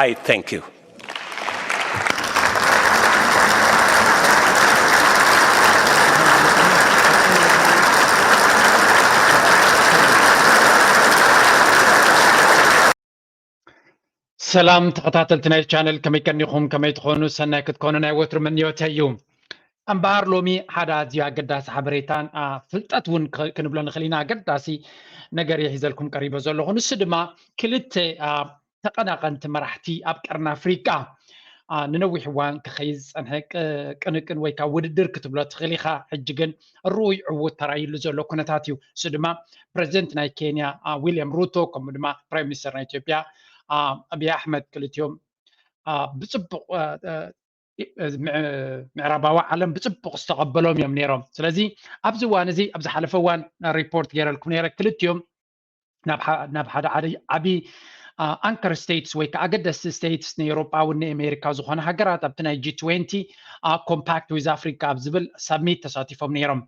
I thank you. ሰላም ተኸታተልቲ ናይ ቻነል፣ ከመይ ቀኒኹም? ከመይ ትኾኑ? ሰናይ ክትኮኑ ናይ ወትሩ ምንዮተይ እዩ። እምበኣር ሎሚ ሓደ ኣዝዩ ኣገዳሲ ሓበሬታን ፍልጠት እውን ክንብሎ ንኽእል ኢና ኣገዳሲ ነገር እየ ሒዘልኩም ቀሪበ ዘለኹ። ንሱ ድማ ክልተ ተቐናቐንቲ መራሕቲ ኣብ ቀርኒ ኣፍሪቃ ንነዊሕ እዋን ክኸይድ ዝፀንሐ ቅንቅን ወይ ከዓ ውድድር ክትብሎ ትኽእል ኢኻ። ሕጂ ግን ርኡይ ዕውት ተራእዩሉ ዘሎ ኩነታት እዩ። እሱ ድማ ፕሬዚደንት ናይ ኬንያ ዊልያም ሩቶ ከምኡ ድማ ፕራይም ሚኒስተር ናይ ኢትዮጵያ ኣብይ ኣሕመድ ክልቲኦም ብፅቡቕ ምዕራባዊ ዓለም ብፅቡቕ ዝተቐበሎም እዮም ነይሮም። ስለዚ ኣብዚ እዋን እዚ ኣብ ዝሓለፈ እዋን ሪፖርት ገይረልኩም ነይረ። ክልቲኦም ናብ ሓደ ዓብዪ ኣንከር ስቴትስ ወይ ከዓ ኣገደስቲ ስቴትስ ንኤውሮጳ እውን ንኣሜሪካ ዝኾነ ሃገራት ኣብቲ ናይ ጂ ትዌንቲ ኮምፓክት ዊዝ ኣፍሪካ ኣብ ዝብል ሳሚት ተሳቲፎም ነይሮም።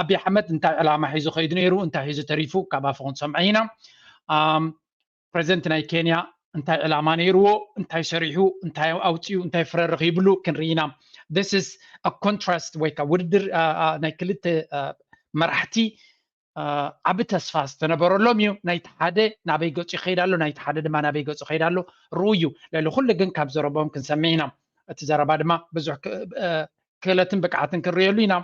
ኣብይ ኣሕመድ እንታይ ዕላማ ሒዙ ከይዱ ነይሩ? እንታይ ሒዙ ተሪፉ? ካብ ኣፉ ክንሰምዖ ኢና። ፕሬዚደንት ናይ ኬንያ እንታይ ዕላማ ነይርዎ? እንታይ ሰሪሑ? እንታይ ኣውፅኡ? እንታይ ፍረ ረኺብሉ? ክንርኢ ኢና። This is a contrast ወይ ከዓ ውድድር ናይ ክልተ መራሕቲ ዓቢ ተስፋ ዝተነበረሎም እዩ። ናይቲ ሓደ ናበይ ገፁ ይኸይድ ኣሎ፣ ናይቲ ሓደ ድማ ናበይ ገፁ ይኸይድ ኣሎ ርኡ እዩ። ልዕሊ ኩሉ ግን ካብ ዘረቦም ክንሰምዕ ኢና። እቲ ዘረባ ድማ ብዙሕ ክእለትን ብቅዓትን ክንርእየሉ ኢና።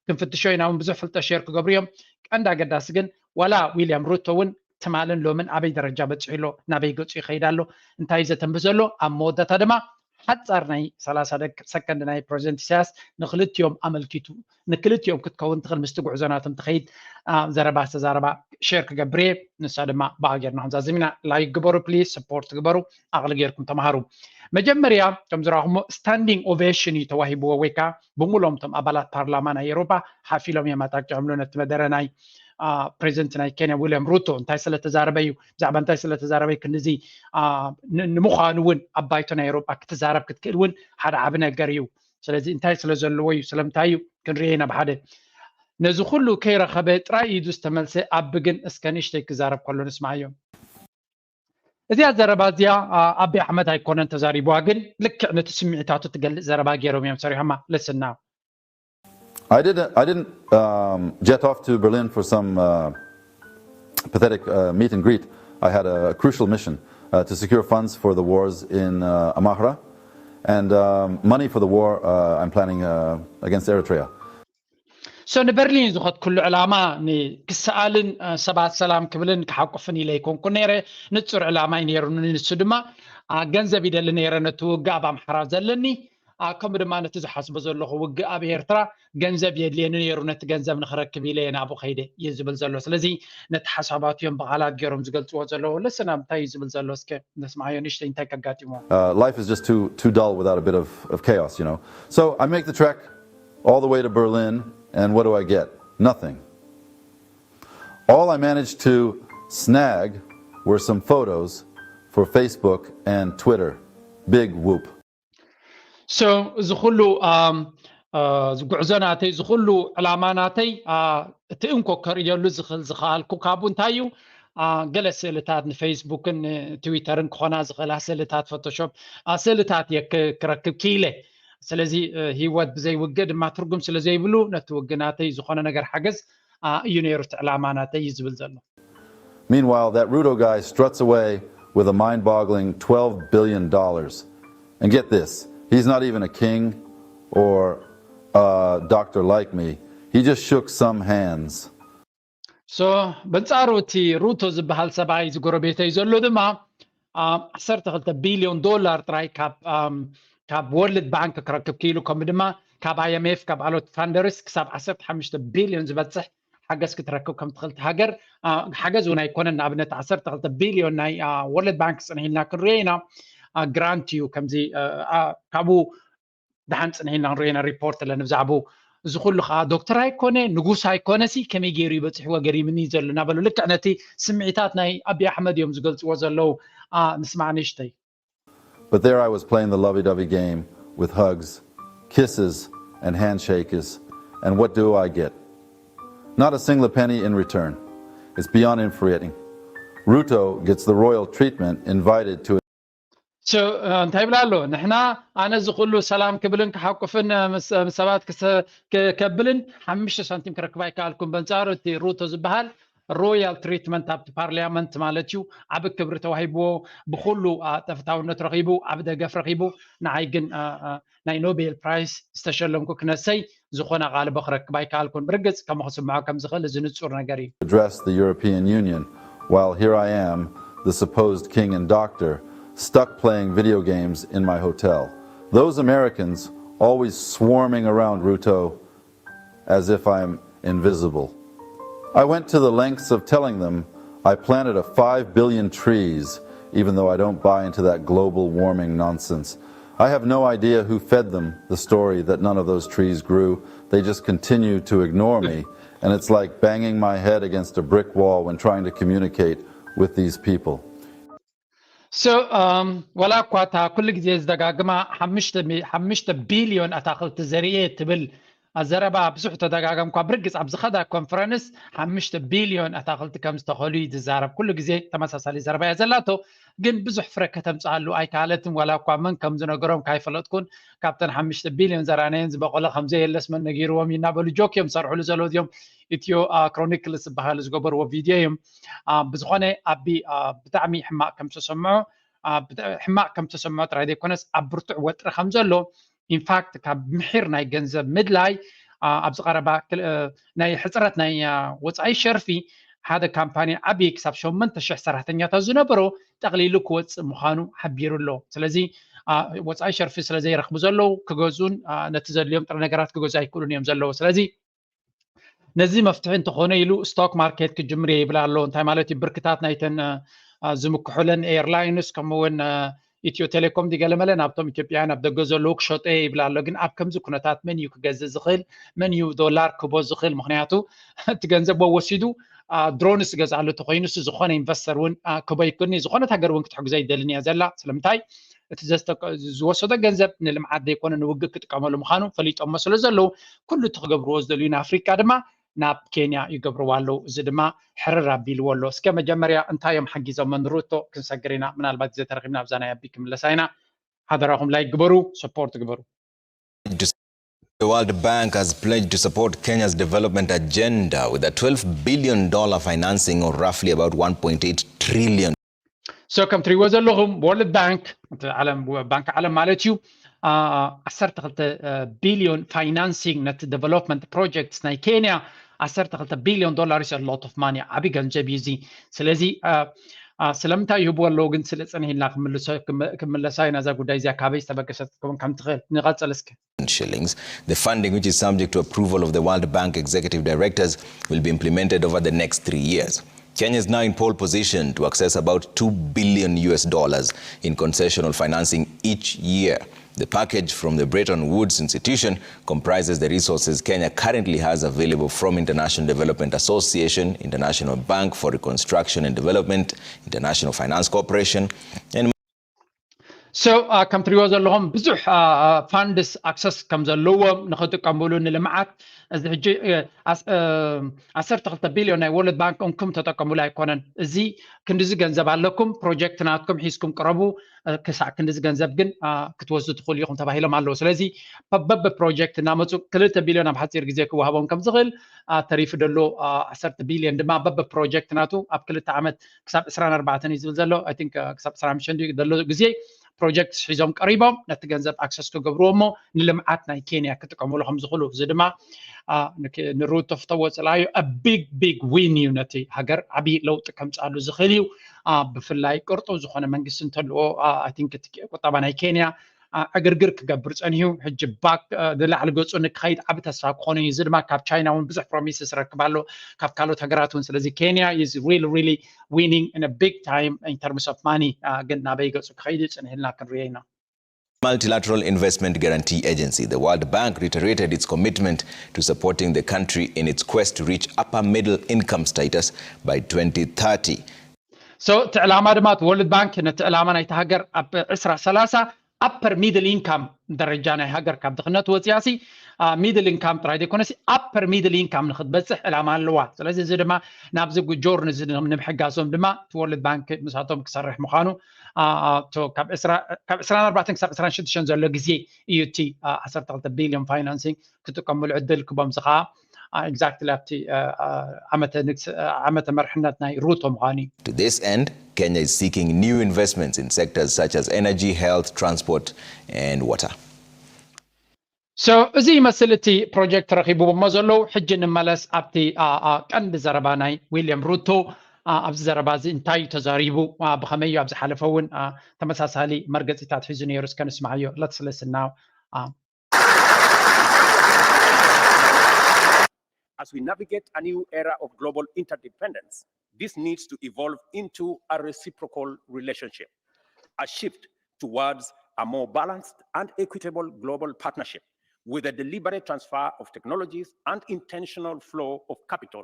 ክንፍትሾ ኢና እውን ብዙሕ ፍልጠት ሸር ክገብሩ እዮም። ቀንዲ ኣገዳሲ ግን ዋላ ዊልያም ሩቶ እውን ትማልን ሎምን ኣበይ ደረጃ በፂሑ ኣሎ፣ ናበይ ገፁ ይኸይድ ኣሎ፣ እንታይ እዩ ዘተንብህ ዘሎ፣ ኣብ መወዳእታ ድማ ሓፃር ናይ ሰላሳ ደቂ ሰከንድ ናይ ፕሬዚደንት ኢሳያስ ንክልቲኦም ኣመልኪቱ ንክልቲኦም ክትከውን ትኽእል ምስቲ ጉዕዞ ናቶም ትኸይድ ዘረባ ዝተዛረባ ሸር ክገብር እየ። ንሳ ድማ ብኣገርና ክንዛዝም ኢና። ላይክ ግበሩ ፕሊዝ፣ ሰፖርት ግበሩ፣ ኣቕሊ ጌርኩም ተምሃሩ። መጀመርያ ከም ዝረኣኹሞ ስታንዲንግ ኦቬሽን እዩ ተዋሂብዎ ወይ ከዓ ብምሎም እቶም ኣባላት ፓርላማ ናይ ኤሮፓ ሓፊሎም እዮም ኣጣቂዖምሉ ነቲ መደረ ናይ ፕሬዚደንት ናይ ኬንያ ዊልያም ሩቶ እንታይ ስለተዛረበ እዩ ብዛዕባ እንታይ ስለተዛረበ ክንዚ ንምዃኑ እውን ኣብ ባይቶ ናይ ኤሮፓ ክትዛረብ ክትክእል እውን ሓደ ዓቢ ነገር እዩ። ስለዚ እንታይ ስለ ዘለዎ እዩ ስለምንታይ እዩ ክንርኤ ኢና ብሓደ ነዚ ኩሉ ከይረኸበ ጥራይ ኢዱ ዝተመልሰ ኣብ ብግን እስከ ንእሽተይ ክዛረብ ከሎ ንስማዓዮ። እዚኣ ዘረባ እዚኣ ኣቢ ኣሕመድ ኣይኮነን ተዛሪብዋ ግን ልክዕ ነቲ ስምዒታቱ ትገልጽ ዘረባ ገይሮም እዮም ሰሪሖማ። ልስና I didn't, I didn't um, jet off to Berlin for some uh, pathetic uh, meet and greet. I had a crucial mission uh, to secure funds for the wars in uh, Amhara and um, money for the war uh, I'm planning uh, against Eritrea. So ንበርሊን ዝኸድኩሉ ዕላማ ንክሰኣልን ሰባት ሰላም ክብልን ክሓቁፍን ኢለ ይኮንኩ ነይረ። ንጹር ዕላማ እዩ ነይሩኒ። ንሱ ድማ ገንዘብ ይደሊ ነይረ ነቲ ውግእ ኣብ ኣምሓራ ዘለኒ ከምኡ ድማ ነቲ ዝሓስቦ ዘለኹ ውግእ ኣብ ኤርትራ ገንዘብ የድልየኒ ነይሩ፣ ነቲ ገንዘብ ንኽረክብ ኢለ እየ ናብኡ ከይደ እዩ ዝብል ዘሎ። ስለዚ ነቲ ሓሳባቱ እዮም ብቓላት ገይሮም ዝገልፅዎ ዘለዉ። ልስና እንታይ እዩ ዝብል ዘሎ እስከ ነስማዓዮ ንእሽተይ እንታይ ከጋጢምዎ። Uh, life is just too too dull without a bit of, of chaos, you know. So I make the trek all the way to Berlin, and what do I get? Nothing. All I managed to snag were some photos for Facebook and Twitter. Big whoop. So እዚ ኩሉ ጉዕዞ ናተይ እዚ ኩሉ ዕላማ ናተይ እቲ እንኮ ከርእየሉ ዝኽእል ዝኸኣልኩ ካብኡ እንታይ እዩ ገለ ስእልታት ንፌስቡክን ንትዊተርን ክኾና ዝኽእላ ስእልታት ፎቶሾፕ ስእልታት እየ ክረክብ ክኢለ። ስለዚ ህይወት ብዘይ ውግእ ድማ ትርጉም ስለ ዘይብሉ ነቲ ውግእ ናተይ ዝኾነ ነገር ሓገዝ እዩ ነይሩ እቲ ዕላማ ናተይ እዩ ዝብል ዘሎ። Meanwhile, that Ruto guy struts away with a mind boggling twelve billion dollars. And get this, he's not even a king or a doctor like me. He just shook some hands. So በንጻሩ እቲ ሩቶ ዝበሃል ሰብኣይ ዝጎረቤተይ ዘሎ ድማ ዓሰርተ ክልተ ቢልዮን ዶላር ጥራይ ካብ ካብ ወርልድ ባንክ ክረክብ ክኢሉ ከምኡ ድማ ካብ ኣይኤምኤፍ ካብ ኣሎት ፋንደርስ ክሳብ ዓሰርተ ሓሙሽተ ቢልዮን ዝበፅሕ ሓገዝ ክትረክብ ከም ትኽእል ሃገር ሓገዝ እውን ኣይኮነን። ንኣብነት ዓሰርተ ክልተ ቢልዮን ናይ ወርልድ ባንክ ፅንሕ ኢልና ክንሪኦ ኢና። ግራንት እዩ ከምዚ ካብኡ ደሓን ፅንሕ ኢልና ክንሪኦ ኢና ሪፖርት ኣለኒ ብዛዕባኡ። እዚ ኩሉ ከዓ ዶክተር ኣይኮነ ንጉስ ኣይኮነ ሲ ከመይ ገይሩ ይበፅሕዎ ገሪምኒ እዩ ዘሎ እናበሉ ልክዕ ነቲ ስምዒታት ናይ ኣቢ ኣሕመድ እዮም ዝገልፅዎ ዘለዉ። ንስማዕ ንእሽተይ But there I was playing the lovey dovey game with hugs, kisses, and handshakes, and what do I get? Not a single penny in return. It's beyond infuriating. Ruto gets the royal treatment invited to So እንታይ ይብላ ኣሎ? ንሕና ኣነ እዚ ኩሉ ሰላም ክብልን ክሓቁፍን ምስ ሰባት ከብልን ሓሙሽተ ሳንቲም ክረክብ ኣይከኣልኩም። በንጻሩ እቲ ሩቶ ዝበሃል ሮያል ትሪትመንት ኣብቲ ፓርላመንት ማለት እዩ። ዓብ ክብሪ ተዋሂብዎ፣ ብኩሉ ተፍታውነት ረኺቡ፣ ዓብ ደገፍ ረኺቡ። ንዓይ ግን ናይ ኖቤል ፕራይስ ዝተሸለምኩ ክነሰይ ዝኾነ ኣቓልቦ ክረክብ ኣይከኣልኩን። ብርግጽ ከም ክስምዖ ከም ዝኽእል እዚ ንጹር ነገር እዩ። Address the European Union while here I am, the supposed king and doctor, stuck playing video games in my hotel. Those Americans always swarming around Ruto as if I'm invisible. I went to the lengths of telling them I planted a five billion trees, even though I don't buy into that global warming nonsense. I have no idea who fed them the story that none of those trees grew. They just continue to ignore me, and it's like banging my head against a brick wall when trying to communicate with these people. So ዋላ እኳ እታ ኩሉ ግዜ ዝደጋግማ ሓሙሽተ ቢልዮን ኣታኽልቲ ዘርእየ ትብል ዘረባ ብዙሕ ተደጋገምኳ፣ ብርግጽ ኣብ ዝኸዳ ኮንፈረንስ ሓሙሽተ ቢልዮን ኣታኽልቲ ከም ዝተኸሉ እዩ ዝዛረብ። ኩሉ ግዜ ተመሳሳሊ ዘረባ እያ ዘላቶ፣ ግን ብዙሕ ፍረ ከተምጽኣሉ ኣይከኣለትን። ዋላ እኳ መን ከም ዝነገሮም ካይፈለጥኩን፣ ካብተን ሓሙሽተ ቢልዮን ዘራእናየን ዝበቆለ ከም ዘየለስ መን ነጊርዎም እዩ እናበሉ ጆክ እዮም ዝሰርሕሉ ዘለዉ። እዚኦም ኢትዮ ክሮኒክልስ ዝበሃል ዝገበርዎ ቪድዮ እዮም። ብዝኾነ ኣቢ ብጣዕሚ ሕማቕ ከም ዝተሰምዖ ሕማቕ ከም ዝተሰምዖ ጥራይ ዘይኮነስ ኣብ ብርቱዕ ወጥሪ ከም ዘሎ ኢንፋክት ካብ ምሒር ናይ ገንዘብ ምድላይ ኣብዚ ቀረባ ናይ ሕፅረት ናይ ወፃኢ ሸርፊ ሓደ ካምፓኒ ዓብዪ ክሳብ ሸሞንተ ሽሕ ሰራሕተኛታት ዝነበሮ ጠቕሊሉ ክወፅእ ምዃኑ ሓቢሩ ኣሎ። ስለዚ ወፃኢ ሸርፊ ስለ ዘይረኽቡ ዘለዉ ክገዝኡን ነቲ ዘድልዮም ጥረ ነገራት ክገዝኡ ኣይክእሉን እዮም ዘለዉ። ስለዚ ነዚ መፍትሒ እንተኾነ ኢሉ ስቶክ ማርኬት ክጅምር እየ ይብል ኣሎ። እንታይ ማለት እዩ? ብርክታት ናይተን ዝምክሑለን ኤርላይንስ ከምኡውን ኢትዮ ቴሌኮም ድገለመለ ናብቶም ኢትዮጵያውያን ኣብ ደገ ዘለዉ ክሸጦ እየ ይብል ኣሎ። ግን ኣብ ከምዚ ኩነታት መን እዩ ክገዝእ ዝኽእል? መን እዩ ዶላር ክቦ ዝኽእል? ምክንያቱ እቲ ገንዘብ ወሲዱ ድሮንስ ገዝኣሉ ተኮይኑ እሱ ዝኾነ ኢንቨስተር እውን ክቦ ይክእልኒ ዝኾነት ሃገር እውን ክትሕግዞ ይደልን እያ ዘላ። ስለምንታይ እቲ ዝወሰዶ ገንዘብ ንልምዓት ዘይኮነ ንውግእ ክጥቀመሉ ምዃኑ ፈሊጦሞ ስለ ዘለዉ ኩሉ እቲ ክገብርዎ ዝደልዩ ንኣፍሪቃ ድማ ናብ ኬንያ ይገብርዋ ኣለዉ። እዚ ድማ ሕርር ኣቢልዎ ኣሎ። እስከ መጀመርያ እንታይ እዮም ሓጊዞሞ ንሩቶ ክንሰግር ኢና። ምናልባት ግዜ ተረኺብና ኣብዛ ናይ ኣቢ ክምለሳ ኢና። ሓደራኹም ላይክ ግበሩ፣ ሰፖርት ግበሩ። The World Bank has pledged to support Kenya's development agenda with a twelve billion dollar financing, or roughly about one point eight trillion. So ከም ትሪእዎ ዘለኹም ወርልድ ባንክ ባንክ ዓለም ማለት እዩ ዓሰርተ ክልተ ቢልዮን ፋይናንሲንግ ነቲ ዴቨሎፕመንት ፕሮጀክትስ ናይ ኬንያ ዓሰርተ ክልተ ቢልዮን ዶላር is a lot of money፣ ዓብዪ ገንዘብ እዩ እዚ። ስለዚ ስለምንታይ ይህብዎ ኣለዉ ግን ስለ ፅንሕ ኢልና ክምለሳ ኢና እዛ ጉዳይ እዚኣ ካበይ ዝተበገሰት ክትከውን ከም ትኽእል። ንቐፅል እስኪ። Shillings. The funding, which is subject to approval of the World Bank executive directors, will be implemented over the next three years. Kenya is now in pole position to access about two billion U S dollars in concessional financing each year. The package from the Bretton Woods institution comprises the resources Kenya currently has available from International Development Association, International Bank for Reconstruction and Development, International Finance Corporation, and So ከም ትሪእዎ ዘለኹም ብዙሕ ፋንድስ ኣክሰስ ከም ዘለዎም ንኽጥቀምሉ ንልምዓት እዚ ሕጂ ዓሰርተ ክልተ ቢልዮን ናይ ወርልድ ባንክ እንኩም ተጠቀምሉ ኣይኮነን። እዚ ክንድዚ ገንዘብ ኣለኩም፣ ፕሮጀክት ናትኩም ሒዝኩም ቅረቡ፣ ክሳዕ ክንድዚ ገንዘብ ግን ክትወስዱ ትኽእሉ ኢኹም ተባሂሎም ኣለዉ። ስለዚ በበ ፕሮጀክት እናመፁ ክልተ ቢልዮን ኣብ ሓፂር ግዜ ክወሃቦም ከም ዝኽእል፣ ተሪፉ ደሎ ዓሰርተ ቢልዮን ድማ በበ ፕሮጀክት ናቱ ኣብ ክልተ ዓመት ክሳብ ዕስራን ኣርባዕተን እዩ ዝብል ዘሎ። I think ክሳብ ዕስራን ሓሙሽተን ዘሎ ግዜ ፕሮጀክትስ ሒዞም ቀሪቦም ነቲ ገንዘብ ኣክሰስ ክገብርዎ እሞ ንልምዓት ናይ ኬንያ ክጥቀምሉ ከም ዝኽእሉ፣ እዚ ድማ ንሩቶ ፍተዎ ፅላዩ ቢግ ቢግ ዊን እዩ። ነቲ ሃገር ዓብዪ ለውጢ ከምፅኣሉ ዝኽእል እዩ። ብፍላይ ቅርጡው ዝኾነ መንግስቲ እንተልዎ I think ቁጠባ ናይ ኬንያ ዕግርግር ክገብር ፀኒሑ ሕጂ ባክ ንላዕሊ ገፁ ንክኸይድ ዓቢ ተስፋ ክኾኑ እዩ። እዚ ድማ ካብ ቻይና እውን ብዙሕ ፕሮሚስስ ረክብ ኣሎ ካብ ካልኦት ሃገራት እውን። ስለዚ ኬንያ is really really winning in a big time in terms of money፣ ግን ናበይ ገፁ ክኸይድ እዩ ፅንሕ ኢልና ክንሪኦ ኢና። Multilateral Investment Guarantee Agency, the World Bank reiterated its commitment to supporting the country in its quest to reach upper middle income status by twenty thirty. So እቲ ዕላማ ድማ እቲ ወርልድ ባንክ ነቲ ዕላማ ናይቲ ሃገር ኣብ ዕስራ ሰላሳ ኣፐር ሚድል ኢንካም ደረጃ ናይ ሃገር ካብ ድኽነት ወፂኣሲ ሚድል ኢንካም ጥራይ ዘይኮነሲ ኣፐር ሚድል ኢንካም ንክትበፅሕ ዕላማ ኣለዋ። ስለዚ እዚ ድማ ናብዚ ጆርኒ እዚ ንምሕጋዞም ድማ እቲ ወርልድ ባንክ ምሳቶም ክሰርሕ ምዃኑ ካብ ዕስራን ኣርባዕተን ክሳብ ዕስራን ሽዱሽተን ዘሎ ግዜ እዩ እቲ ዓሰርተ ክልተ ቢልዮን ፋይናንሲንግ ክጥቀምሉ ዕድል ክቦም እዚ ከዓ exactly ኣብቲ ዓመተ መርሕነት ናይ ሩቶ ምዃኑ እዩ። To this end, Kenya is seeking new investments in sectors such as energy, health, transport and water. So እዚ ይመስል እቲ ፕሮጀክት ረኺብዎ ዘለዉ። ሕጂ ንመለስ ኣብቲ ቀንዲ ዘረባ ናይ ዊልያም ሩቶ። ኣብዚ ዘረባ እዚ እንታይ እዩ ተዛሪቡ፣ ብኸመይ እዩ ኣብ ዝሓለፈ እውን ተመሳሳሊ መርገፂታት ሒዙ ነይሩ? እስከ ንስማዓዮ። Let's listen now. As we navigate a new era of global interdependence, this needs to evolve into a reciprocal relationship, a shift towards a more balanced and equitable global partnership with a deliberate transfer of technologies and intentional flow of capital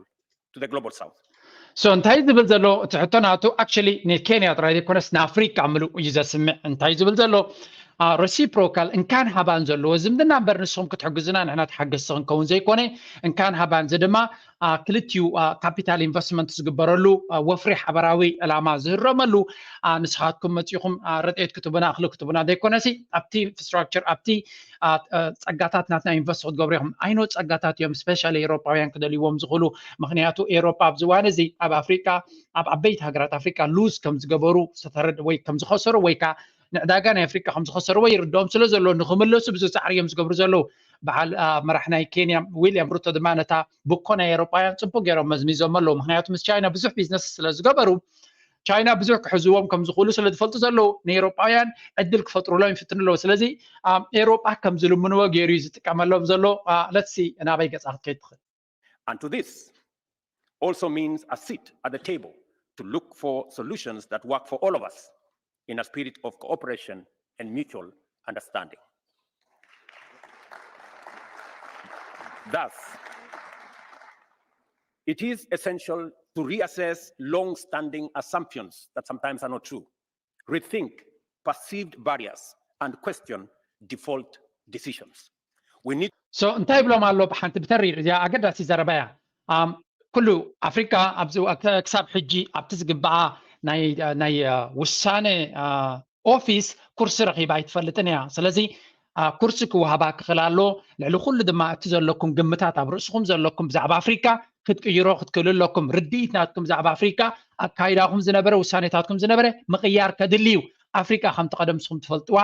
to the global south. So እንታይ ዝብል ዘሎ እቲ ሕቶ ናቱ actually ንኬንያ ጥራይ ዘይኮነስ ንኣፍሪቃ ምሉእ እዩ ዘስምዕ። እንታይ ዝብል ዘሎ reciprocal እንካን ሃባን ዘለዎ ዝምድና እምበር ንስኹም ክትሕግዙና ንሕና ተሓገዝቲ ክንከውን ዘይኮነ እንካን ሃባን እዚ ድማ ክልቲኡ ካፒታል ኢንቨስትመንት ዝግበረሉ ወፍሪ ሓበራዊ ዕላማ ዝህረመሉ ንስኻትኩም መፂኹም ረድኤት ክትቡና እኽሊ ክትቡና ዘይኮነሲ ኣብቲ ኢንፍራስትራክቸር ኣብቲ ፀጋታት ናትና ኢንቨስት ክትገብሩ ኢኹም። ኣይኖ ፀጋታት እዮም ስፔሻሊ ኤውሮጳውያን ክደልይዎም ዝኽእሉ። ምክንያቱ ኤውሮጳ ኣብዚ እዋን እዚ ኣብ ኣፍሪቃ ኣብ ዓበይቲ ሃገራት ኣፍሪቃ ሉዝ ከም ዝገበሩ ዝተረድ ወይ ከም ዝኸሰሩ ወይ ከዓ ንዕዳጋ ናይ ኣፍሪቃ ከም ዝኸሰሩ ወይ ይርድኦም ስለ ዘሎ ንክምለሱ ብዙ ፃዕሪ እዮም ዝገብሩ ዘለዉ። በዓል መራሕ ናይ ኬንያ ዊልያም ሩቶ ድማ ነታ ብኮ ናይ ኤውሮጳውያን ፅቡቅ ገይሮም መዝሚዞም ኣለዉ። ምክንያቱ ምስ ቻይና ብዙሕ ቢዝነስ ስለ ዝገበሩ ቻይና ብዙሕ ክሕዝዎም ከም ዝኽእሉ ስለ ዝፈልጡ ዘለዉ ንኤውሮጳውያን ዕድል ክፈጥሩሎም ይፍትኑ ኣለዉ። ስለዚ ኤውሮጳ ከም ዝልምንዎ ገይሩ እዩ ዝጥቀመሎም ዘሎ። ለትሲ ናበይ ገፃ ክትከይድ ትኽእል? And to this also means a seat at the table to look for solutions that work for all of us in a spirit of cooperation and mutual understanding. Thus, it is essential to reassess long-standing assumptions that sometimes are not true, rethink perceived barriers, and question default decisions. We need So እንታይ ይብሎም ኣሎ ብሓንቲ ብተሪር እዚኣ ኣገዳሲ ዘረባ እያ። ኩሉ ኣፍሪካ ክሳብ ሕጂ ኣብቲ ዝግበኣ ናይ ውሳነ ኦፊስ ኩርሲ ረኺባ ኣይትፈልጥን እያ። ስለዚ ኩርሲ ክወሃባ ክኽእል ኣሎ። ልዕሊ ኩሉ ድማ እቲ ዘለኩም ግምታት ኣብ ርእስኹም ዘለኩም ብዛዕባ ኣፍሪካ ክትቅይሮ ክትክእሉ ኣለኩም። ርድኢት ናትኩም ብዛዕባ ኣፍሪካ ኣካይዳኹም ዝነበረ ውሳኔታትኩም ዝነበረ ምቕያር ከድሊ እዩ። ኣፍሪቃ ከምቲ ቀደም ንስኹም ትፈልጥዋ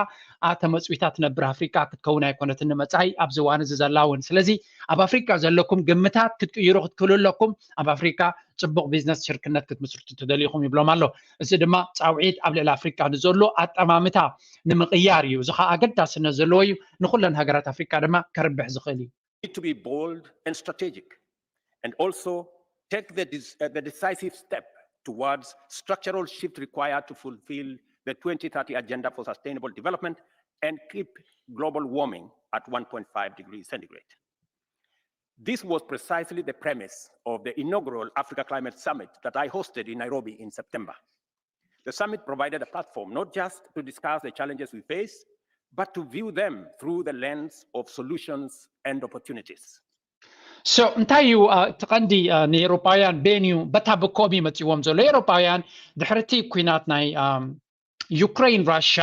ተመፅዊታ ትነብር ኣፍሪቃ ክትከውን ኣይኮነትን ንመፃኢ ኣብዚ እዋን እዚ ዘላ እውን። ስለዚ ኣብ ኣፍሪቃ ዘለኩም ግምታት ክትቅይሩ ክትክእሉ ኣለኩም። ኣብ ኣፍሪቃ ፅቡቕ ቢዝነስ ሽርክነት ክትምስርቱ ትደልይኹም ይብሎም ኣሎ። እዚ ድማ ፃውዒት ኣብ ልዕሊ ኣፍሪቃ ንዘሎ ኣጠማምታ ንምቕያር እዩ። እዚ ከዓ ኣገዳስነት ዘለዎ እዩ። ንኩለን ሃገራት ኣፍሪቃ ድማ ከርብሕ ዝኽእል እዩ። Need to be bold and strategic, and also take the, uh, the decisive step towards structural shift required to fulfill the twenty thirty Agenda for Sustainable Development and keep global warming at one point five degrees centigrade. This was precisely the premise of the inaugural Africa Climate Summit that I hosted in Nairobi in September. The summit provided a platform not just to discuss the challenges we face, but to view them through the lens of solutions and opportunities. So እንታይ እዩ እቲ ቀንዲ ንኤውሮጳውያን ቤን እዩ በታ ብኮም እዩ መፂዎም ዘሎ። ኤውሮጳውያን ድሕርቲ ኩናት ናይ ዩክሬን ራሻ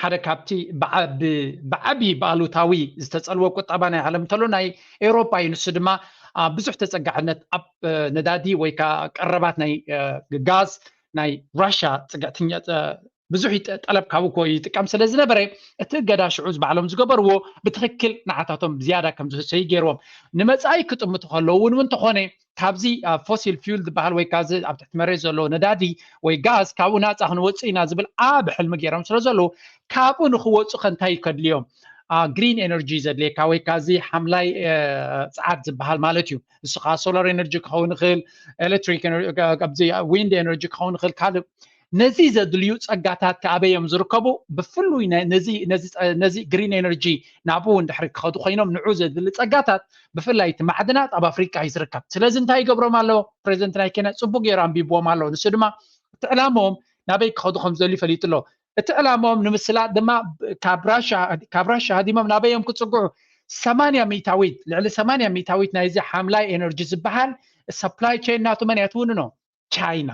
ሓደ ካብቲ ብዓቢ ብኣሉታዊ ዝተፀልወ ቁጠባ ናይ ዓለም እንተሎ ናይ ኤውሮጳ እዩ። ንሱ ድማ ብዙሕ ተፀጋዕነት ኣብ ነዳዲ ወይ ከዓ ቀረባት ናይ ጋዝ ናይ ራሻ ፅግዕትኛ ብዙሕ ጠለብ ካብ እኮ ይጥቀም ስለ ዝነበረ እቲ እገዳ ሽዑ ባዕሎም ዝገበርዎ ብትክክል ንዓታቶም ዝያዳ ከም ዝህሰዩ ገይርዎም። ንመፃኢ ክጥምቱ ከለዉ እውን እውን እንተኾነ ካብዚ ፎሲል ፊውል ዝበሃል ወይ ካብዚ ኣብ ትሕቲ መሬት ዘሎ ነዳዲ ወይ ጋዝ ካብኡ ናፃ ክንወፅእ ኢና ዝብል ዓቢ ሕልሚ ገይሮም ስለ ዘለዉ ካብኡ ንክወፁ ከ እንታይ ከድልዮም? ግሪን ኤነርጂ ዘድልየካ ወይ ካብዚ ሓምላይ ፀዓት ዝበሃል ማለት እዩ። ንሱ ከዓ ሶላር ኤነርጂ ክኸውን ይኽእል፣ ኤሌክትሪክ ኣብዚ ዊንድ ኤነርጂ ክኸውን ይኽእል፣ ካልእ ነዚ ዘድልዩ ፀጋታት ከኣበይ እዮም ዝርከቡ? ብፍሉይ ነዚ ግሪን ኤነርጂ ናብኡ እንድሕሪ ክኸዱ ኮይኖም ንዑ ዘድሊ ፀጋታት ብፍላይ እቲ ማዕድናት ኣብ ኣፍሪቃ እዩ ዝርከብ። ስለዚ እንታይ ይገብሮም ኣሎ? ፕሬዚደንት ናይ ኬንያ ፅቡቅ ገይሩ ኣንቢብዎም ኣሎ። ንሱ ድማ እቲ ዕላምኦም ናበይ ክኸዱ ከም ዝደልዩ ፈሊጡ ኣሎ። እቲ ዕላማኦም ንምስላጥ ድማ ካብ ራሻ ሃዲሞም ናበይ እዮም ክፅግዑ? ሰማንያ ሚታዊት ልዕሊ ሰማንያ ሚታዊት ናይዚ ሓምላይ ኤነርጂ ዝበሃል ሰፕላይ ቼን ናቱ መን እያ ትውንኖ? ቻይና።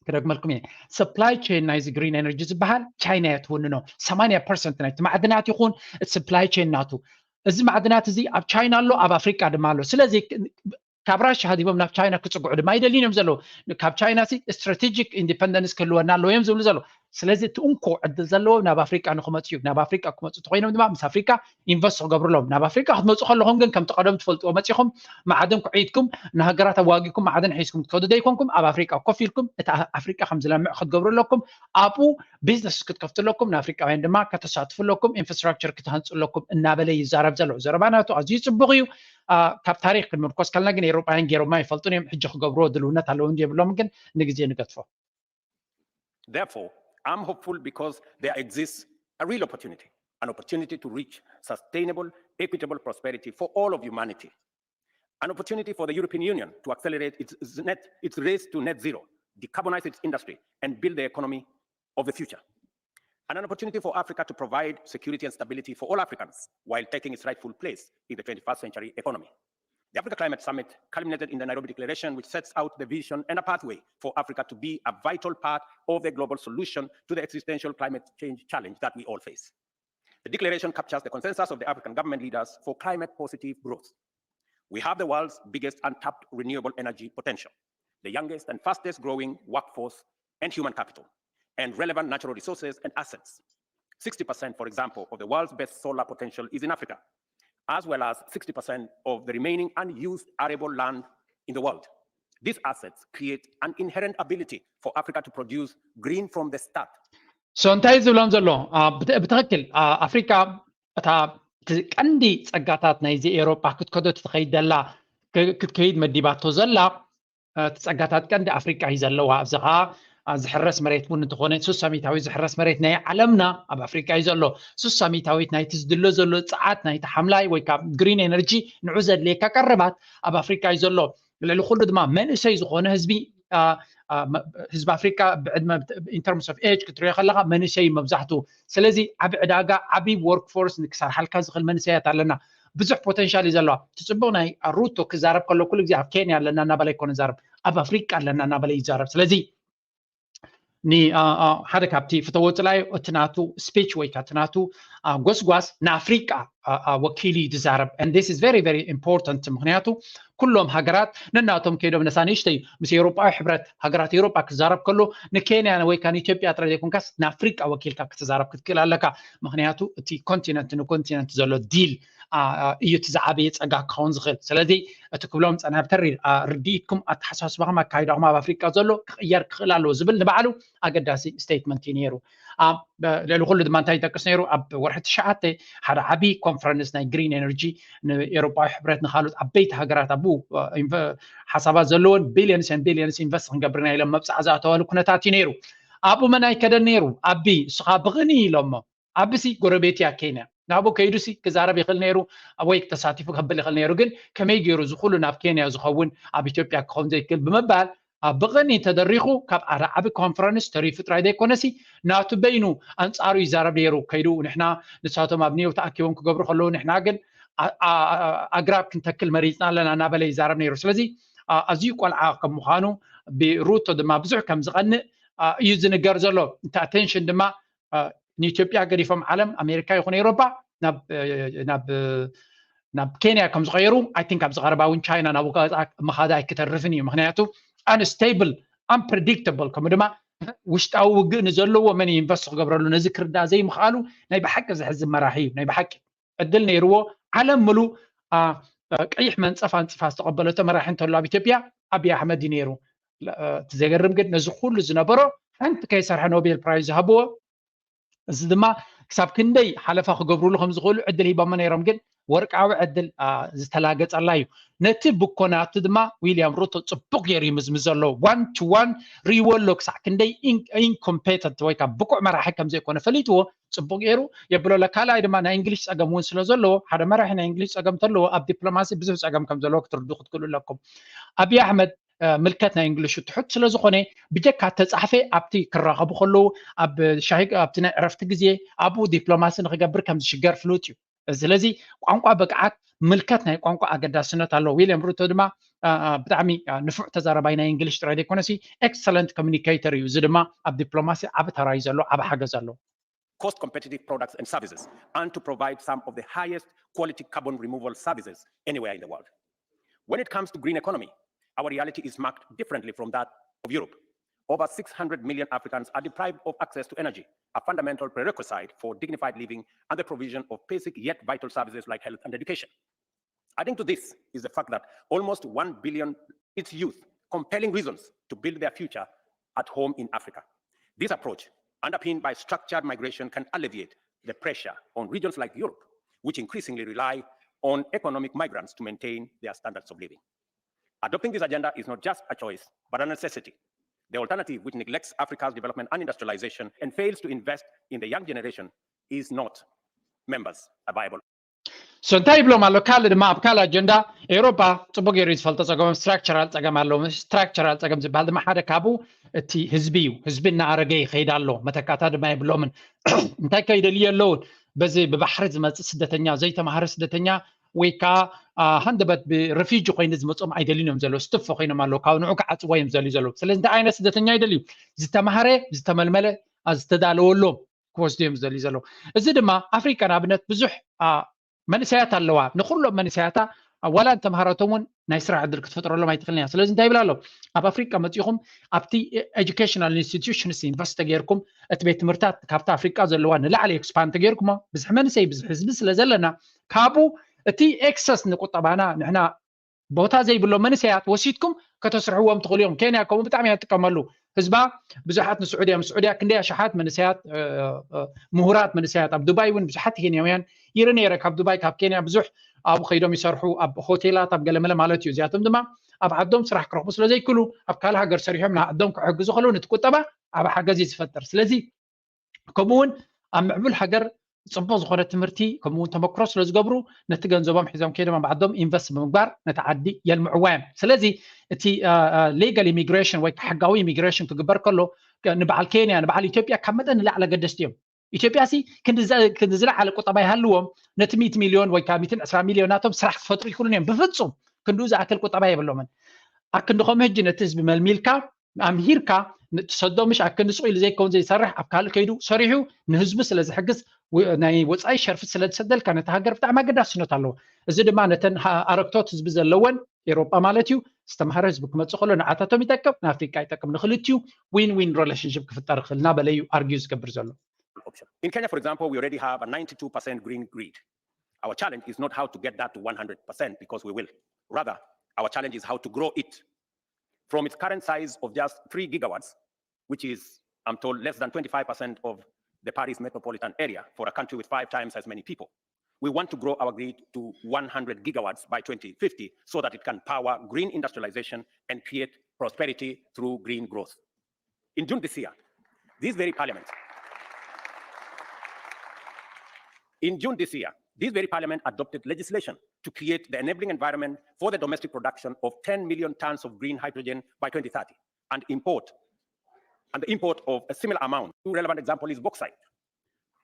ክደግመልኩም እየ፣ ሰፕላይ ቼን ናይዚ ግሪን ኤነርጂ ዝበሃል ቻይና እያ ትውንኖ። ሰማንያ ፐርሰንት ናይቲ ማዕድናት ይኹን እቲ ሰፕላይ ቼን ናቱ። እዚ ማዕድናት እዚ ኣብ ቻይና ኣሎ፣ ኣብ ኣፍሪቃ ድማ ኣሎ። ስለዚ ካብ ራሻ ሃዲሞም ናብ ቻይና ክፅግዑ ድማ ኣይደልዩን እዮም ዘለዉ። ካብ ቻይና ሲ ስትራቴጂክ ኢንዲፐንደንስ ክህልወና ኣለዎ እዮም ዝብሉ ዘለዉ። ስለዚ እቲ እንኮ ዕድል ዘለዎ ናብ ኣፍሪቃ ንክመፁ እዩ። ናብ ኣፍሪቃ ክመፁ እንተኮይኖም ድማ ምስ ኣፍሪቃ ኢንቨስት ክገብሩ ኣለዎም። ናብ ኣፍሪቃ ክትመፁ ከለኹም ግን ከምቲ ቀደም ትፈልጥዎ መፂኹም ማዕድን ኩዒትኩም ንሃገራት ኣዋጊኩም ማዕድን ሒዝኩም ትከዱ ዘይኮንኩም ኣብ ኣፍሪቃ ኮፍ ኢልኩም እቲ ኣፍሪቃ ከም ዝለምዕ ክትገብሩ ኣለኩም። ኣብኡ ቢዝነስ ክትከፍቱ ኣለኩም፣ ንኣፍሪቃውያን ድማ ከተሳትፉ ኣለኩም፣ ኢንፍራስትራክቸር ክትሃንፁ ኣለኩም እናበለ ይዛረብ ዘሎ። ዘረባ ናቱ ኣዝዩ ፅቡቅ እዩ። ካብ ታሪክ ክንምርኮስ ከልና ግን ኤሮጳውያን ገይሮማ ይፈልጡን እዮም። ሕጂ ክገብርዎ ድልውነት ኣለዎም የብሎም ግን ንግዜ ንገድፎ። Therefore, I'm hopeful because there exists a real opportunity, an opportunity to reach sustainable, equitable prosperity for all of humanity, an opportunity for the European Union to accelerate its, net, its race to net zero, decarbonize its industry, and build the economy of the future, and an opportunity for Africa to provide security and stability for all Africans while taking its rightful place in the twenty-first century economy. The Africa Climate Summit culminated in the Nairobi Declaration, which sets out the vision and a pathway for Africa to be a vital part of the global solution to the existential climate change challenge that we all face. The declaration captures the consensus of the African government leaders for climate positive growth. We have the world's biggest untapped renewable energy potential, the youngest and fastest growing workforce and human capital, and relevant natural resources and assets. Sixty percent, for example, of the world's best solar potential is in Africa, as well as sixty percent of the remaining unused arable land in the world. These assets create an inherent ability for Africa to produce green from the start. So እንታይ ዝብሎም ዘሎ ብትክክል ኣፍሪካ እታ ቀንዲ ፀጋታት ናይዚ ኤሮጳ ክትከዶ ትኸይድ ዘላ ክትከይድ መዲባቶ ዘላ እቲ ፀጋታት ቀንዲ ኣፍሪቃ እዩ ዘለዋ። ኣብዚ ከዓ ዝሕረስ መሬት እውን እንተኾነ ሱሳ ሚታዊት ዝሕረስ መሬት ናይ ዓለምና ኣብ ኣፍሪቃ እዩ ዘሎ። ሱሳ ሚታዊት ናይቲ ዝድሎ ዘሎ ፀዓት ናይቲ ሓምላይ ወይ ከዓ ግሪን ኤነርጂ ንዑ ዘድልየካ ቀረባት ኣብ ኣፍሪቃ እዩ ዘሎ። ልዕሊ ኩሉ ድማ መንእሰይ ዝኾነ ህዝቢ ህዝቢ ኣፍሪቃ ብዕድመ in terms of age ክትሪኦ ከለካ መንእሰይ መብዛሕትኡ። ስለዚ ዓቢ ዕዳጋ ዓቢ ወርክ ፎርስ ንክሰርሓልካ ዝኽእል መንእሰያት ኣለና። ብዙሕ ፖተንሻል እዩ ዘለዋ። እቲ ፅቡቅ ናይ ሩቶ ክዛረብ ከሎ ኩሉ ግዜ ኣብ ኬንያ ኣለና እናበለ ኣይኮነ ይዛረብ፣ ኣብ ኣፍሪቃ ኣለና እናበለ ይዛረብ። ስለዚ ሓደ ካብቲ ፍተዎ ፅላዮ እቲ ናቱ ስፒች ወይ እቲ ናቱ ጎስጓስ ንኣፍሪቃ ወኪሉ እዩ ዝዛረብ። And this is very very important ምክንያቱ ኩሎም ሃገራት ነናቶም ከይዶም ነሳ ንእሽተይ ምስ ኤውሮጳዊ ሕብረት ሃገራት ኤውሮጳ ክዛረብ ከሎ ንኬንያ ወይ ከዓ ንኢትዮጵያ ጥራይ ዘይኮንካስ ንኣፍሪቃ ወኪልካ ክትዛረብ ክትክእል ኣለካ። ምክንያቱ እቲ ኮንቲነንት ንኮንቲነንት ዘሎ ዲል እዩ እቲ ዝዓበየ ፀጋ ክኸውን ዝኽእል። ስለዚ እቲ ክብሎም ፀናብተር ርድኢትኩም ኣተሓሳስባኹም ኣካይዳኹም ኣብ ኣፍሪቃ ዘሎ ክቕየር ክኽእል ኣለዎ ዝብል ንባዕሉ ኣገዳሲ ስቴትመንት እዩ ነይሩ። ልዕሊ ኩሉ ድማ እንታይ ይጠቅስ ነይሩ ኣብ ወርሒ ትሽዓተ ሓደ ዓብዪ ኮንፈረንስ ናይ ግሪን ኤነርጂ ንኤሮፓዊ ሕብረት ንካልኦት ዓበይቲ ሃገራት ኣብኡ ሓሳባት ዘለዎን ቢልዮንስ ን ቢልዮንስ ኢንቨስት ክንገብርና ኢሎም መብፃዕ ዝኣተዋሉ ኩነታት እዩ ነይሩ። ኣብኡ መን ኣይከደን ነይሩ? ኣቢ እስኻ ብቕኒ ኢሎሞ ኣብሲ ጎረቤት እያ ኬንያ ናብኡ ከይዱሲ ክዛረብ ይኽእል ነይሩ ወይ ተሳቲፉ ከብል ይኽእል ነይሩ ግን ከመይ ገይሩ ዝኩሉ ናብ ኬንያ ዝኸውን ኣብ ኢትዮጵያ ክኸውን ዘይክእል ብምባል ኣብ ብቕኒ ተደሪኹ ካብ ኣረ ዓቢ ኮንፈረንስ ተሪፉ ጥራይ ዘይኮነሲ ናቱ በይኑ ኣንጻሩ ይዛረብ ነይሩ ከይዱ ንሕና ንሳቶም ኣብ ኒው ተኣኪቦም ክገብሩ ከለዉ ንሕና ግን ኣግራብ ክንተክል መሪፅና ኣለና እናበለ ይዛረብ ነይሩ ስለዚ ኣዝዩ ቆልዓ ከም ምዃኑ ብሩቶ ድማ ብዙሕ ከም ዝቐንእ እዩ ዝንገር ዘሎ እቲ ኣቴንሽን ድማ ንኢትዮጵያ ገዲፎም ዓለም ኣሜሪካ ይኹን ኤውሮፓ ናብ ናብ ናብ ኬንያ ከም ዝቀየሩ ኣይ ቲንክ ኣብዚ ቀረባ እውን ቻይና ናብ ምኻዳ ኣይክተርፍን እዩ ምክንያቱ unstable unpredictable ከምኡ ድማ ውሽጣዊ ውግእ ንዘለዎ መን ኢንቨስት ክገብረሉ ነዚ ክርዳእ ዘይምኽኣሉ ናይ ብሓቂ ዘሕዝን መራሒ እዩ ናይ ብሓቂ ዕድል ነይርዎ ዓለም ምሉእ ቀይሕ መንፀፍ ኣንፅፋ ዝተቐበለቶ መራሒ እንተሎ ኣብ ኢትዮጵያ ኣብይ ኣሕመድ እዩ ነይሩ እቲ ዘገርም ግን ነዚ ኩሉ ዝነበሮ ሓንቲ ከይሰርሐ ኖቤል ፕራይዝ ዝሃብዎ እዚ ድማ ክሳብ ክንደይ ሓለፋ ክገብርሉ ከም ዝኽእሉ ዕድል ሂቦሞ ነይሮም ግን ወርቃዊ ዕድል ዝተላገፀላ እዩ ነቲ ብኮናቱ ድማ ዊልያም ሩቶ ፅቡቅ ገይሩ ይምዝምዝ ዘሎ one to one ሪዎ ኣሎ ክሳዕ ክንደይ ኢንኮምፔተንት ወይ ከዓ ብቁዕ መራሒ ከም ዘይኮነ ፈሊጥዎ ፅቡቅ ገይሩ የብሎ ኣሎ ካልኣይ ድማ ናይ እንግሊሽ ፀገም እውን ስለ ዘለዎ ሓደ መራሒ ናይ እንግሊሽ ፀገም ተለዎ ኣብ ዲፕሎማሲ ብዙሕ ፀገም ከም ዘለዎ ክትርዱ ክትክእሉ ኣለኩም ኣብይ ኣሕመድ ምልከት ናይ እንግሊሹ ትሑት ስለዝኾነ ብጀካ ተፃሕፈ ኣብቲ ክራኸቡ ከለዉ ኣብ ሻሂ ኣብቲ ናይ ዕረፍቲ ግዜ ኣብኡ ዲፕሎማሲ ንክገብር ከም ዝሽገር ፍሉጥ እዩ። ስለዚ ቋንቋ ብቅዓት ምልከት ናይ ቋንቋ ኣገዳስነት ኣሎ። ዊልያም ሩቶ ድማ ብጣዕሚ ንፉዕ ተዛረባይ ናይ እንግሊሽ ጥራይ ዘይኮነሲ ኤክሰለንት ኮሚኒኬተር እዩ። እዚ ድማ ኣብ ዲፕሎማሲ ዓቢ ተራ እዩ ዘሎ፣ ዓቢ ሓገዝ ኣሎ። cost competitive products and services and to provide some of the highest quality carbon removal services anywhere in the world. When it comes to green economy, our reality is marked differently from that of Europe. Over six hundred million Africans are deprived of access to energy, a fundamental prerequisite for dignified living and the provision of basic yet vital services like health and education. Adding to this is the fact that almost one billion its youth compelling reasons to build their future at home in Africa. This approach, underpinned by structured migration, can alleviate the pressure on regions like Europe, which increasingly rely on economic migrants to maintain their standards of living. Adopting this agenda is not just a choice, but a necessity. The alternative, which neglects Africa's development and industrialization and fails to invest in the young generation, is not, members, a viable so እንታይ ይብሎም ኣሎ? ካልእ ድማ ኣብ ካልእ ኣጀንዳ ኤውሮጳ ጽቡቅ ገይሩ ዝፈልጦ ጸገሞም ስትራክቸራል ጸገም ኣለዎም። ስትራክቸራል ጸገም ዝበሃል ድማ ሓደ ካብኡ እቲ ህዝቢ እዩ። ህዝቢ እናኣረገ ይኸይድ ኣሎ። መተካእታ ድማ የብሎምን። እንታይ ከይደልዩ ኣለውን? በዚ ብባሕሪ ዝመጽእ ስደተኛ፣ ዘይተማሃረ ስደተኛ ወይ ከዓ ሃንደበት ብረፊጂ ኮይኑ ዝመጾም ኣይደልዩን እዮም ዘለዉ። ስትፎ ኮይኖም ኣለዉ። ካብ ንዑ ክዓጽዎ እዮም ዝደልዩ ዘለዉ። ስለዚ እንታይ ዓይነት ስደተኛ ይደልዩ? ዝተማሃረ፣ ዝተመልመለ፣ ዝተዳለወሎም ክወስዱ እዮም ዝደልዩ ዘለዉ። እዚ ድማ ኣፍሪቃ ንኣብነት ብዙሕ መንእሰያት ኣለዋ። ንኩሎም መንእሰያታ ዋላ እንተምሃረቶም እውን ናይ ስራሕ ዕድል ክትፈጥረሎም ኣይትኽእልን እያ። ስለዚ እንታይ ይብል ኣሎ? ኣብ ኣፍሪቃ መፂኹም ኣብቲ ኤጁኬሽናል ኢንስቲትዩሽንስ ኢንቨስት ተገይርኩም እቲ ቤት ትምህርታት ካብቲ ኣፍሪቃ ዘለዋ ንላዕሊ ኤክስፓንድ ተገይርኩሞ ብዝሒ መንእሰይ ብዝሒ ህዝቢ ስለ ዘለና ካብኡ እቲ ኤክሰስ ንቁጠባና ንሕና ቦታ ዘይብሎ መንእሰያት ወሲድኩም ከተስርሕዎም ትኽእሉ እዮም። ኬንያ ከምኡ ብጣዕሚ እያ ትጥቀመሉ። ህዝባ ብዙሓት ንስዑድያ ምስ ስዑድያ ክንደይ ኣሽሓት መንእሰያት ምሁራት መንእሰያት ኣብ ዱባይ እውን ብዙሓት ኬንያውያን ይርኢ ነይረ። ካብ ዱባይ ካብ ኬንያ ብዙሕ ኣብኡ ከይዶም ይሰርሑ ኣብ ሆቴላት ኣብ ገለመለ ማለት እዩ። እዚኣቶም ድማ ኣብ ዓዶም ስራሕ ክረኽቡ ስለ ዘይክእሉ ኣብ ካልእ ሃገር ሰሪሖም ንዓዶም ክሕግዙ ከለዉ ነቲ ቁጠባ ዓቢ ሓገዝ እዩ ዝፈጥር። ስለዚ ከምኡ እውን ኣብ ምዕቡል ሃገር ፅቡቅ ዝኾነ ትምህርቲ ከምኡ እውን ተመክሮ ስለ ዝገብሩ ነቲ ገንዘቦም ሒዞም ከይዶም ኣብ ዓዶም ኢንቨስት ብምግባር ነቲ ዓዲ የልምዕዋ እዮም። ስለዚ እቲ ሌጋል ኢሚግሬሽን ወይ ሕጋዊ ኢሚግሬሽን ክግበር ከሎ ንበዓል ኬንያ ንበዓል ኢትዮጵያ ካብ መጠን ንላዕሊ ኣገደስቲ እዮም። ኢትዮጵያ ሲ ክንዲ ዝለዓለ ቁጠባ ይሃልዎም ነቲ ሚእቲ ሚልዮን ወይ ከዓ ሚእትን ዕስራ ሚልዮን ናቶም ስራሕ ክፈጥሩ ይኽእሉን እዮም። ብፍፁም ክንድኡ ዝኣክል ቁጠባ የብሎምን። ኣክንዲ ከምኡ ሕጂ ነቲ ህዝቢ መልሚልካ ኣምሂርካ ትሰዶ ምሽ ኣክንዲ ሱቕ ኢሉ ዘይከውን ዘይሰርሕ ኣብ ካልእ ከይዱ ሰሪሑ ንህዝቡ ስለ ዝሕግዝ ናይ ወፃኢ ሸርፊ ስለ ዝሰደልካ ነቲ ሃገር ብጣዕሚ ኣገዳስነት ኣለዎ። እዚ ድማ ነተን ኣረግቶት ህዝቢ ዘለወን ኤሮጳ ማለት እዩ ዝተምሃረ ህዝቢ ክመፅእ ከሎ ንዓታቶም ይጠቅም ንኣፍሪቃ ይጠቅም ንክልቲኡ ዊን ዊን ሪሌሽንሽፕ ክፍጠር ይኽእል እናበለ እዩ ኣርጊዩ ዝገብር ዘሎ። In Kenya, for example, we already have a ninety-two percent green grid. Our challenge is not how to get that to one hundred percent because we will. Rather, our challenge is how to grow it from its current size of just three gigawatts, which is, I'm told, less than twenty-five percent of the Paris metropolitan area for a country with five times as many people. We want to grow our grid to one hundred gigawatts by twenty fifty so that it can power green industrialization and create prosperity through green growth. In June this year, this very parliament, in June this year, this very parliament adopted legislation to create the enabling environment for the domestic production of ten million tons of green hydrogen by twenty thirty and import and the import of a similar amount. Two relevant example is bauxite.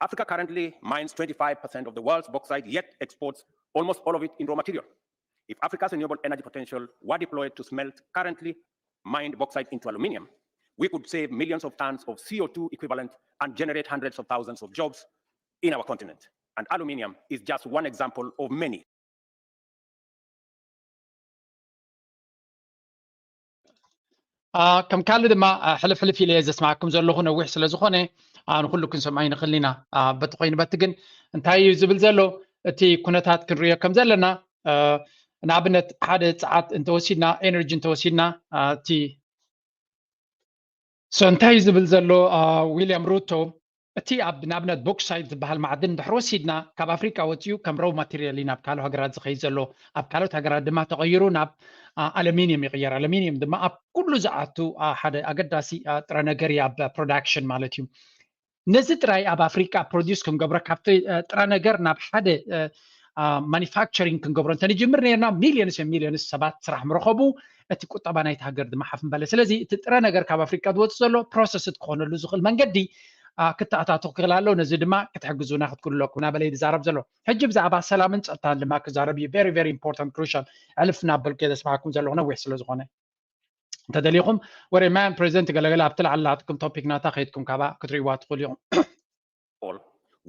Africa currently mines twenty-five percent of the world's bauxite, yet exports almost all of it in raw material. If Africa's renewable energy potential were deployed to smelt currently mined bauxite into aluminium, we could save millions of tons of C O two equivalent and generate hundreds of thousands of jobs in our continent. And aluminium is just one example of many. ከም ካልእ ድማ ሕልፍ ሕልፍ ኢለ ዘስማዕኩም ዘለኹ ነዊሕ ስለ ዝኾነ ንኩሉ ክንሰምዖ ይንኽእል ኢና። በቲ ኮይኑ በቲ ግን እንታይ እዩ ዝብል ዘሎ እቲ ኩነታት ክንሪኦ ከም ዘለና ንኣብነት ሓደ ፀዓት እንተወሲድና ኤነርጂ እንተወሲድና እቲ so እንታይ እዩ ዝብል ዘሎ ዊልያም ሩቶ እቲ ኣብ ንኣብነት ቦክሳይት ዝበሃል ማዕድን ድሕሪ ወሲድና ካብ ኣፍሪቃ ወፂኡ ከም ሮው ማቴሪያል እዩ ናብ ካልኦት ሃገራት ዝኸይድ ዘሎ ኣብ ካልኦት ሃገራት ድማ ተቐይሩ ናብ ኣለሚኒየም ይቕየር ኣለሚኒየም ድማ ኣብ ኩሉ ዝኣቱ ሓደ ኣገዳሲ ጥረ ነገር እዩ ኣብ ፕሮዳክሽን ማለት እዩ ነዚ ጥራይ ኣብ ኣፍሪቃ ፕሮዲስ ክንገብሮ ካብቲ ጥረ ነገር ናብ ሓደ ማኒፋክቸሪንግ ክንገብሮ እንተንጅምር ነርና ሚሊዮንስ ሚሊዮንስ ሰባት ስራሕ ምረኸቡ፣ እቲ ቁጠባ ናይቲ ሃገር ድማ ሓፍ ምበለ። ስለዚ እቲ ጥረ ነገር ካብ ኣፍሪቃ ዝወፅእ ዘሎ ፕሮሰስ ክኾነሉ ዝኽእል መንገዲ ክተኣታቶ ክኽእል ኣሎ። ነዚ ድማ ክትሕግዙና ክትክእሉ ኣለኩም እናበለ ዝዛረብ ዘሎ። ሕጂ ብዛዕባ ሰላምን ፀጥታን ድማ ክዛረብ እዩ። Very very important, crucial። ዕልፍ እናበልኩ እየ ዘስማዕኩም ዘለኹ ነዊሕ ስለ ዝኾነ። እንተደሊኹም ወሬ ማን ፕሬዚደንት ገለገለ ኣብቲ ላዕሊ ናትኩም ቶፒክ ናታ ከይድኩም ካባ ክትርእይዋ ትኽእሉ ኢኹም።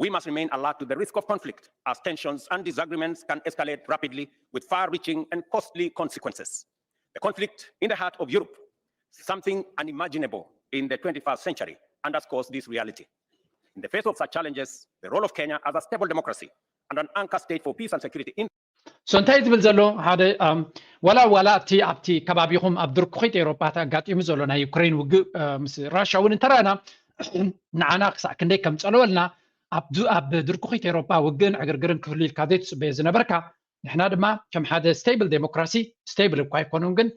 We must remain alert to the risk of conflict, as tensions and disagreements can escalate rapidly with far-reaching and costly consequences. The conflict in the heart of Europe, something unimaginable in the twenty-first century, underscores this reality. In the face of such challenges, the role of Kenya as a stable democracy and an anchor state for peace and security in So እንታይ ዝብል ዘሎ ሓደ ዋላ ዋላ እቲ ኣብቲ ከባቢኹም ኣብ ድርኩኺት ኤውሮጳ ኣጋጢሙ ዘሎ ናይ ዩክሬን ውግእ ምስ ራሽያ እውን እንተረኣና ንዓና ክሳዕ ክንደይ ከም ጸለወልና ኣብ ድርኩኺት ኤውሮጳ ውግእን ዕግርግርን ክህሉ ኢልካ ዘይትጽበዮ ዝነበርካ፣ ንሕና ድማ ከም ሓደ ስቴብል ዴሞክራሲ፣ ስቴብል እኳ ኣይኮኑን ግን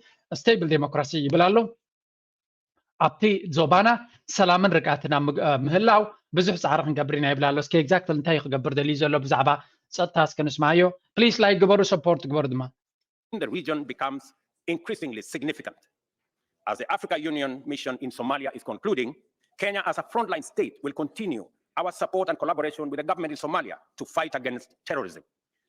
ስቴብል ዴሞክራሲ ይብል ኣሎ፣ ኣብቲ ዞባና ሰላምን ርግኣትን ኣብ ምህላው ብዙሕ ጻዕሪ ክንገብር ኢና ይብል ኣሎ። እስኪ ኤግዛክትሊ እንታይ እዩ ክገብር ደልዩ ዘሎ ብዛዕባ ጸጥታ እስኪ ንስማዮ። ፕሊስ ላይክ ግበሩ፣ ሰፖርት ግበሩ ድማ። in the region becomes increasingly significant. As the Africa Union mission in Somalia is concluding, Kenya as a frontline state will continue our support and collaboration with the government in Somalia to fight against terrorism.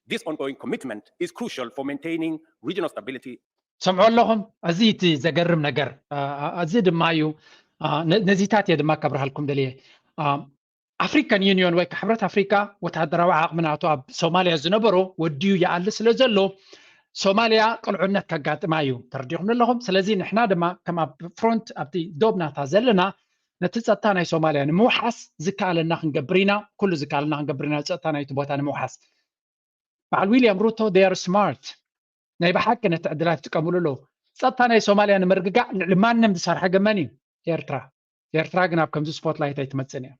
This ongoing commitment is crucial for maintaining regional stability. ሰምዑ ኣለኹም። እዚ እቲ ዘገርም ነገር እዚ ድማ እዩ። ነዚታት እየ ድማ ከብርሃልኩም ደልየ። ኣፍሪካን ዩኒዮን ወይ ከ ሕብረት ኣፍሪካ ወታደራዊ ዓቕሚ ናቱ ኣብ ሶማልያ ዝነበሮ ወዲዩ ይኣሊ ስለ ዘሎ ሶማልያ ቅልዑነት ከጋጥማ እዩ። ተረዲኹም ኣለኹም። ስለዚ ንሕና ድማ ከም ኣብ ፍሮንት ኣብቲ ዶብ ናታ ዘለና ነቲ ጸጥታ ናይ ሶማልያ ንምውሓስ ዝከኣለና ክንገብር ኢና። ኩሉ ዝከኣለና ክንገብር ኢና ጸጥታ ናይቲ ቦታ ንምውሓስ። በዓል ዊልያም ሩቶ they are smart፣ ናይ ብሓቂ ነቲ ዕድላት ይጥቀምሉ ኣለዉ። ጸጥታ ናይ ሶማልያ ንምርግጋእ ልዕሊ ማንም ዝሰርሐ ገመን እዩ ኤርትራ። ኤርትራ ግን ኣብ ከምዚ ስፖትላይት ኣይትመጽእን እያ።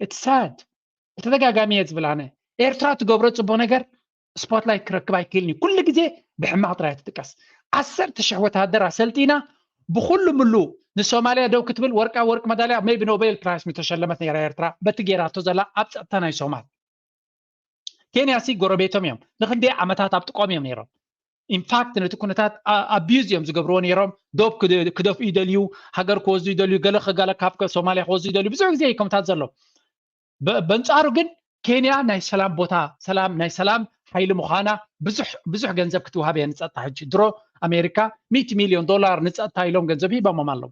እቲ ሳድ ብተደጋጋሚ እየ ዝብል ኣነ ኤርትራ ትገብሮ ጽቡቅ ነገር ስፖትላይት ክረክብ ኣይክእልን እዩ። ኩሉ ግዜ ብሕማቅ ጥራይ ትጥቀስ። ዓሰርተ ሽሕ ወተሃደር ኣሰልጢና ብኩሉ ምሉ ንሶማልያ ደው ክትብል ወርቃ ወርቅ መዳልያ maybe ኖቤል ፕራይስ ምተሸለመት ነራ ኤርትራ በቲ ጌራቶ ዘላ ኣብ ጸጥታ ናይ ሶማል። ኬንያ ሲ ጎረቤቶም እዮም። ንክንደይ ዓመታት ኣብ ጥቆም እዮም ነይሮም። ኢንፋክት ነቲ ኩነታት ኣቢዩዝ እዮም ዝገብርዎ ነይሮም። ዶብ ክደፍኡ ይደልዩ፣ ሃገር ክወስዱ ይደልዩ፣ ገለ ከጋለ ካብ ሶማልያ ክወስዱ ይደልዩ። ብዙሕ ግዜ እዩ ከምታት ዘሎ። በንጻሩ ግን ኬንያ ናይ ሰላም ቦታ ሰላም ናይ ሰላም ሓይሊ ምዃና ብዙሕ ብዙሕ ገንዘብ ክትወሃብ እየ ንጸጥታ። ሕጂ ድሮ ኣሜሪካ ሚእቲ ሚልዮን ዶላር ንጸጥታ ኢሎም ገንዘብ ሂቦሞም ኣለዉ።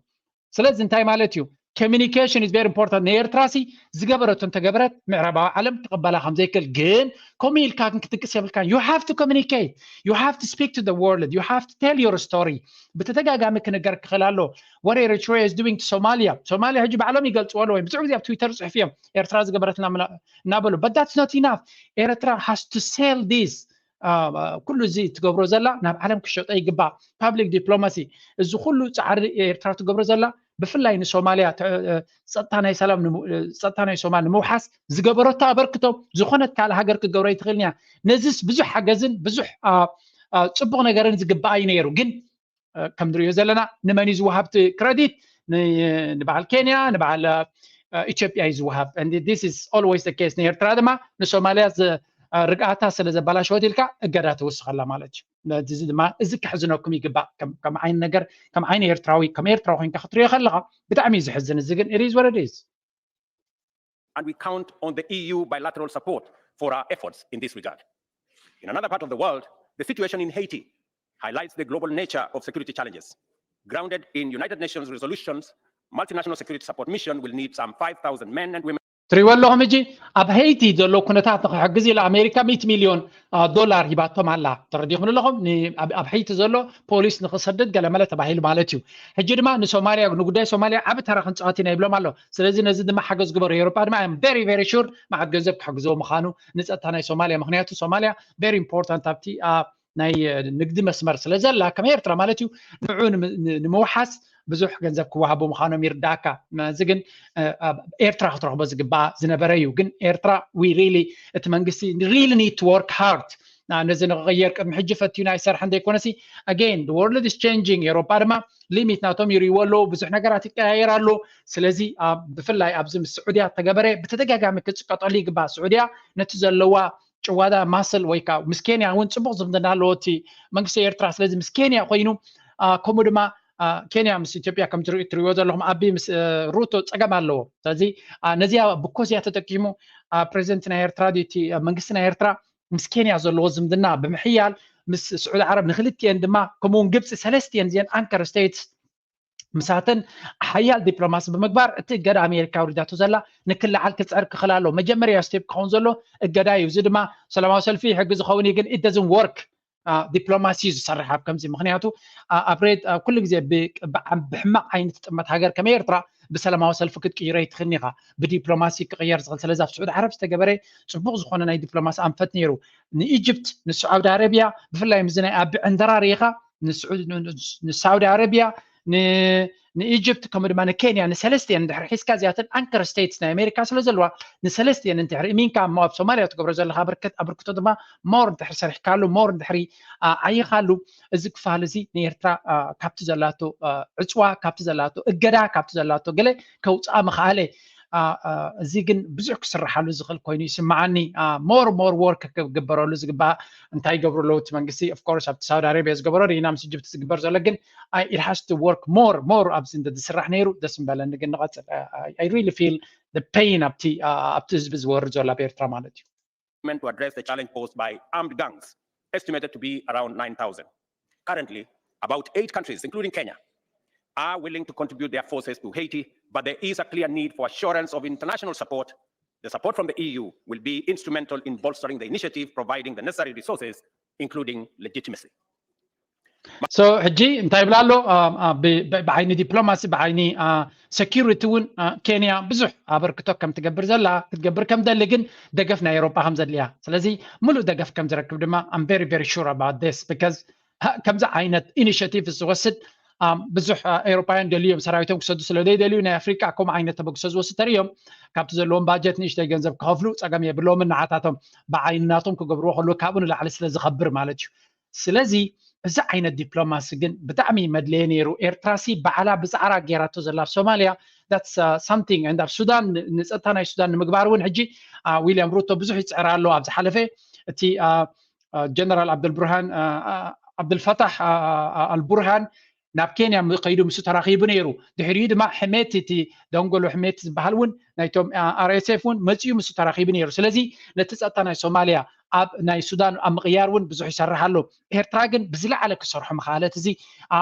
ስለዚ እንታይ ማለት እዩ? Communication is very important። ንኤርትራ ሲ ዝገበረቶ እንተገበረት ምዕራባዊ ዓለም ክቕበላ ከም ዘይክእል ግን ከምኡ ኢልካ ግን ክትድቅስ የብልካ። You have to communicate, you have to speak to the world, you have to tell your story። ብተደጋጋሚ ክንገር ክኽእል ኣሎ። What Eritrea is doing to Somalia። ሶማልያ ሕጂ ባዕሎም ይገልጽዎ ኣለዉ። ብዙሕ ግዜ ኣብ ትዊተር ጽሑፍ እዮም ኤርትራ ዝገበረትና እናበሉ but that's not enough። ኤርትራ has to sell this። ኩሉ እዚ ትገብሮ ዘላ ናብ ዓለም ክሸጦ ይግባእ። ፓብሊክ ዲፕሎማሲ እዚ ኩሉ ጻዕሪ ኤርትራ ትገብሮ ዘላ ብፍላይ ንሶማልያ ጸጥታ ናይ ሰላም ጸጥታ ናይ ሶማል ንምውሓስ ዝገበረቶ ኣበርክቶ ዝኾነት ካልእ ሃገር ክትገብሮ ኣይትኽእልን እያ። ነዚስ ብዙሕ ሓገዝን ብዙሕ ጽቡቕ ነገርን ዝግባኣ እዩ ነይሩ። ግን ከም ንሪኦ ዘለና ንመን እዩ ዝወሃብ እቲ ክረዲት? ንበዓል ኬንያ ንበዓል ኢትዮጵያ እዩ ዝወሃብ። This is always the case። ንኤርትራ ድማ ንሶማልያ ርግኣታ ስለ ዘበላሸወት ኢልካ እገዳ ትውስኸላ ማለት እዩ። እዚ ድማ እዚ ከሕዝነኩም ይግባእ። ከም ዓይነት ነገር ከም ዓይኒ ኤርትራዊ ከም ኤርትራዊ ኮይንካ ክትሪኦ ከለኻ ብጣዕሚ እዩ ዝሕዝን። እዚ ግን it is what it is። And we count on the E U bilateral support for our efforts in this regard. In another part of the world, the situation in Haiti highlights the global nature of security challenges. Grounded in United Nations resolutions, multinational security support mission will need some five thousand men and women. ትሪእዎ ኣለኹም። ሕጂ ኣብ ሄይቲ ዘሎ ኩነታት ንክሕግዝ ኢሉ ኣሜሪካ ሚእቲ ሚልዮን ዶላር ሂባቶም ኣላ። ተረዲኹም ኣለኹም። ኣብ ሄይቲ ዘሎ ፖሊስ ንክሰድድ ገለመለ ተባሂሉ ማለት እዩ። ሕጂ ድማ ንሶማልያ ንጉዳይ ሶማልያ ዓቢ ተራ ክንፃወት ኢና ይብሎም ኣሎ። ስለዚ ነዚ ድማ ሓገዝ ግበሩ። ኤውሮጳ ድማ I am very very sure መዓት ገንዘብ ክሕግዝዎ ምዃኑ ንፀጥታ ናይ ሶማልያ። ምክንያቱ ሶማልያ very important ኣብቲ ናይ ንግዲ መስመር ስለ ዘላ ከም ኤርትራ ማለት እዩ ንዑ ንምውሓስ ብዙሕ ገንዘብ ክወሃቡ ምዃኖም ይርዳእካ። እዚ ግን ኤርትራ ክትረኽቦ ዝግባኣ ዝነበረ እዩ። ግን ኤርትራ we really እቲ መንግስቲ really need to work hard ነዚ ንክቕየር ቅድሚ ሕጂ ፈትዩና ኣይሰርሐን ዘይኮነሲ again the world is changing። ኤውሮጳ ድማ ሊሚት ናቶም ይርእይዎ ኣለዉ። ብዙሕ ነገራት ይቀያየር ኣሎ። ስለዚ ብፍላይ ኣብዚ ምስ ስዑድያ ተገበረ ብተደጋጋሚ ክፅቀጠሉ ይግባእ። ስዑድያ ነቲ ዘለዋ ጭዋዳ ማስል ወይ ከዓ ምስ ኬንያ እውን ፅቡቕ ዝምድና ኣለዎ እቲ መንግስቲ ኤርትራ። ስለዚ ምስ ኬንያ ኮይኑ ከምኡ ድማ ኬንያ ምስ ኢትዮጵያ ከም ትሪእዎ ዘለኹም ኣቢ ምስ ሩቶ ፀገም ኣለዎ። ስለዚ ነዚኣ ብኮዚያ ተጠቂሙ ፕሬዚደንት ናይ ኤርትራ እቲ መንግስቲ ናይ ኤርትራ ምስ ኬንያ ዘለዎ ዝምድና ብምሕያል ምስ ስዑዲ ዓረብ ንክልቲኤን ድማ ከምኡውን ግብፂ ሰለስቲኤን እዚአን ኣንከር ስቴትስ ምሳተን ሓያል ዲፕሎማሲ ብምግባር እቲ እገዳ ኣሜሪካ ኣውሪዳቶ ዘላ ንክልዓል ክፅዕር ክኽእል ኣሎ። መጀመርያ ስቴፕ ክኸውን ዘሎ እገዳ እዩ። እዚ ድማ ሰላማዊ ሰልፊ ሕጊ ዝኸውን እዩ፣ ግን it doesn't work። ዲፕሎማሲ እዩ ዝሰርሕ ኣብ ከምዚ። ምክንያቱ ኣብ ሬድ ኩሉ ግዜ ብሕማቅ ዓይኒ ትጥመት ሃገር ከም ኤርትራ ብሰላማዊ ሰልፊ ክትቅይሮ ይትኽእል ኢኻ፣ ብዲፕሎማሲ ክቅየር ዝኽእል። ስለዚ ኣብ ስዑዲ ዓረብ ዝተገበረ ፅቡቅ ዝኾነ ናይ ዲፕሎማሲ ኣንፈት ነይሩ። ንኢጅፕት፣ ንስዑዲ ኣረብያ፣ ብፍላይ ምዚ ናይ ኣቢ ዕንደራ ርኢኻ ንሳውዲ ኣረብያ ንኢጅፕት ከምኡ ድማ ንኬንያ ንሰለስቲኤን እንድሕር ሒዝካ እዚኣተን ኣንከር ስቴትስ ናይ ኣሜሪካ ስለ ዘለዋ ንሰለስቲኤን እንድሕር እሚንካ እሞ ኣብ ሶማልያ ትገብሮ ዘለካ ኣበርክቶ ድማ ሞር እንድሕር ሰሪሕካሉ ሞር እንድሕሪ ዓይኻሉ እዚ ክፋል እዚ ንኤርትራ ካብቲ ዘላቶ ዕፅዋ ካብቲ ዘላቶ እገዳ ካብቲ ዘላቶ ገለ ከውፅኣ ምኽኣለ። እዚ ግን ብዙሕ ክስርሓሉ ዝኽእል ኮይኑ ይስምዓኒ። ሞር ሞር ወርክ ክግበረሉ ዝግባእ እንታይ ይገብሩ ኣለዉ እቲ መንግስቲ? ኦፍኮርስ ኣብቲ ሳውዲ ኣረቢያ ዝገበሮ ርኢና ምስ ኢጅፕት ዝግበር ዘሎ ግን it has to work more more ኣብዚ እንተ ዝስራሕ ነይሩ ደስ ምበለኒ። ግን ንቐፅል። I really feel the pain ኣብቲ ኣብቲ ህዝቢ ዝወርድ ዘሎ ኣብ ኤርትራ ማለት እዩ። To address the challenge posed by armed gangs, estimated to be around nine thousand. Currently, about eight countries, including Kenya, are willing to contribute their forces to Haiti, but there is a clear need for assurance of international support. The support from the E U will be instrumental in bolstering the initiative, providing the necessary resources, including legitimacy. So ሕጂ እንታይ ይብላ ኣሎ? ብዓይኒ ዲፕሎማሲ ብዓይኒ ሴኪሪቲ እውን ኬንያ ብዙሕ ኣበርክቶ ከም ትገብር ዘላ ክትገብር ከም ደሊ ግን ደገፍ ናይ ኤሮጳ ከም ዘድልያ። ስለዚ ሙሉእ ደገፍ ከም ዝረክብ ድማ I'm very very sure about this because ከምዚ ዓይነት ኢኒሽቲቭ ዝወስድ ብዙሕ ኤሮፓውያን ደልዮም ሰራዊቶም ክሰዱ ስለ ዘይደልዩ ናይ ኣፍሪቃ ከምኡ ዓይነት ተበግሶ ዝወስድ ተርእዮም ካብቲ ዘለዎም ባጀት ንእሽተይ ገንዘብ ክኸፍሉ ፀገም የብለዎምን። ንዓታቶም ብዓይኒ ናቶም ክገብርዎ ከለዉ ካብኡ ንላዕሊ ስለ ዝኸብር ማለት እዩ። ስለዚ እዚ ዓይነት ዲፕሎማሲ ግን ብጣዕሚ መድለየ ነይሩ። ኤርትራሲ ባዕላ ብፃዕራ ገይራቶ ዘላ ኣብ ሶማልያ that's something and ኣብ ሱዳን ንፀጥታ ናይ ሱዳን ንምግባር እውን ሕጂ ዊልያም ሩቶ ብዙሕ ይፅዕር ኣሎ። ኣብ ዝሓለፈ እቲ ጀነራል ዓብደልብርሃን ዓብደልፈታሕ ኣልቡርሃን ናብ ኬንያ ከይዱ ምስ ተራኺቡ ነይሩ። ድሕሪኡ ድማ ሕሜቲ እቲ ደንጎሎ ሕሜቲ ዝበሃል እውን ናይቶም ኣር ኤስ ኤፍ እውን መፂኡ ምስ ተራኺቡ ነይሩ። ስለዚ ነቲ ፀጥታ ናይ ሶማልያ ኣብ ናይ ሱዳን ኣብ ምቕያር እውን ብዙሕ ይሰርሕ ኣሎ። ኤርትራ ግን ብዝለዓለ ክሰርሖ ምኽኣለት እዚ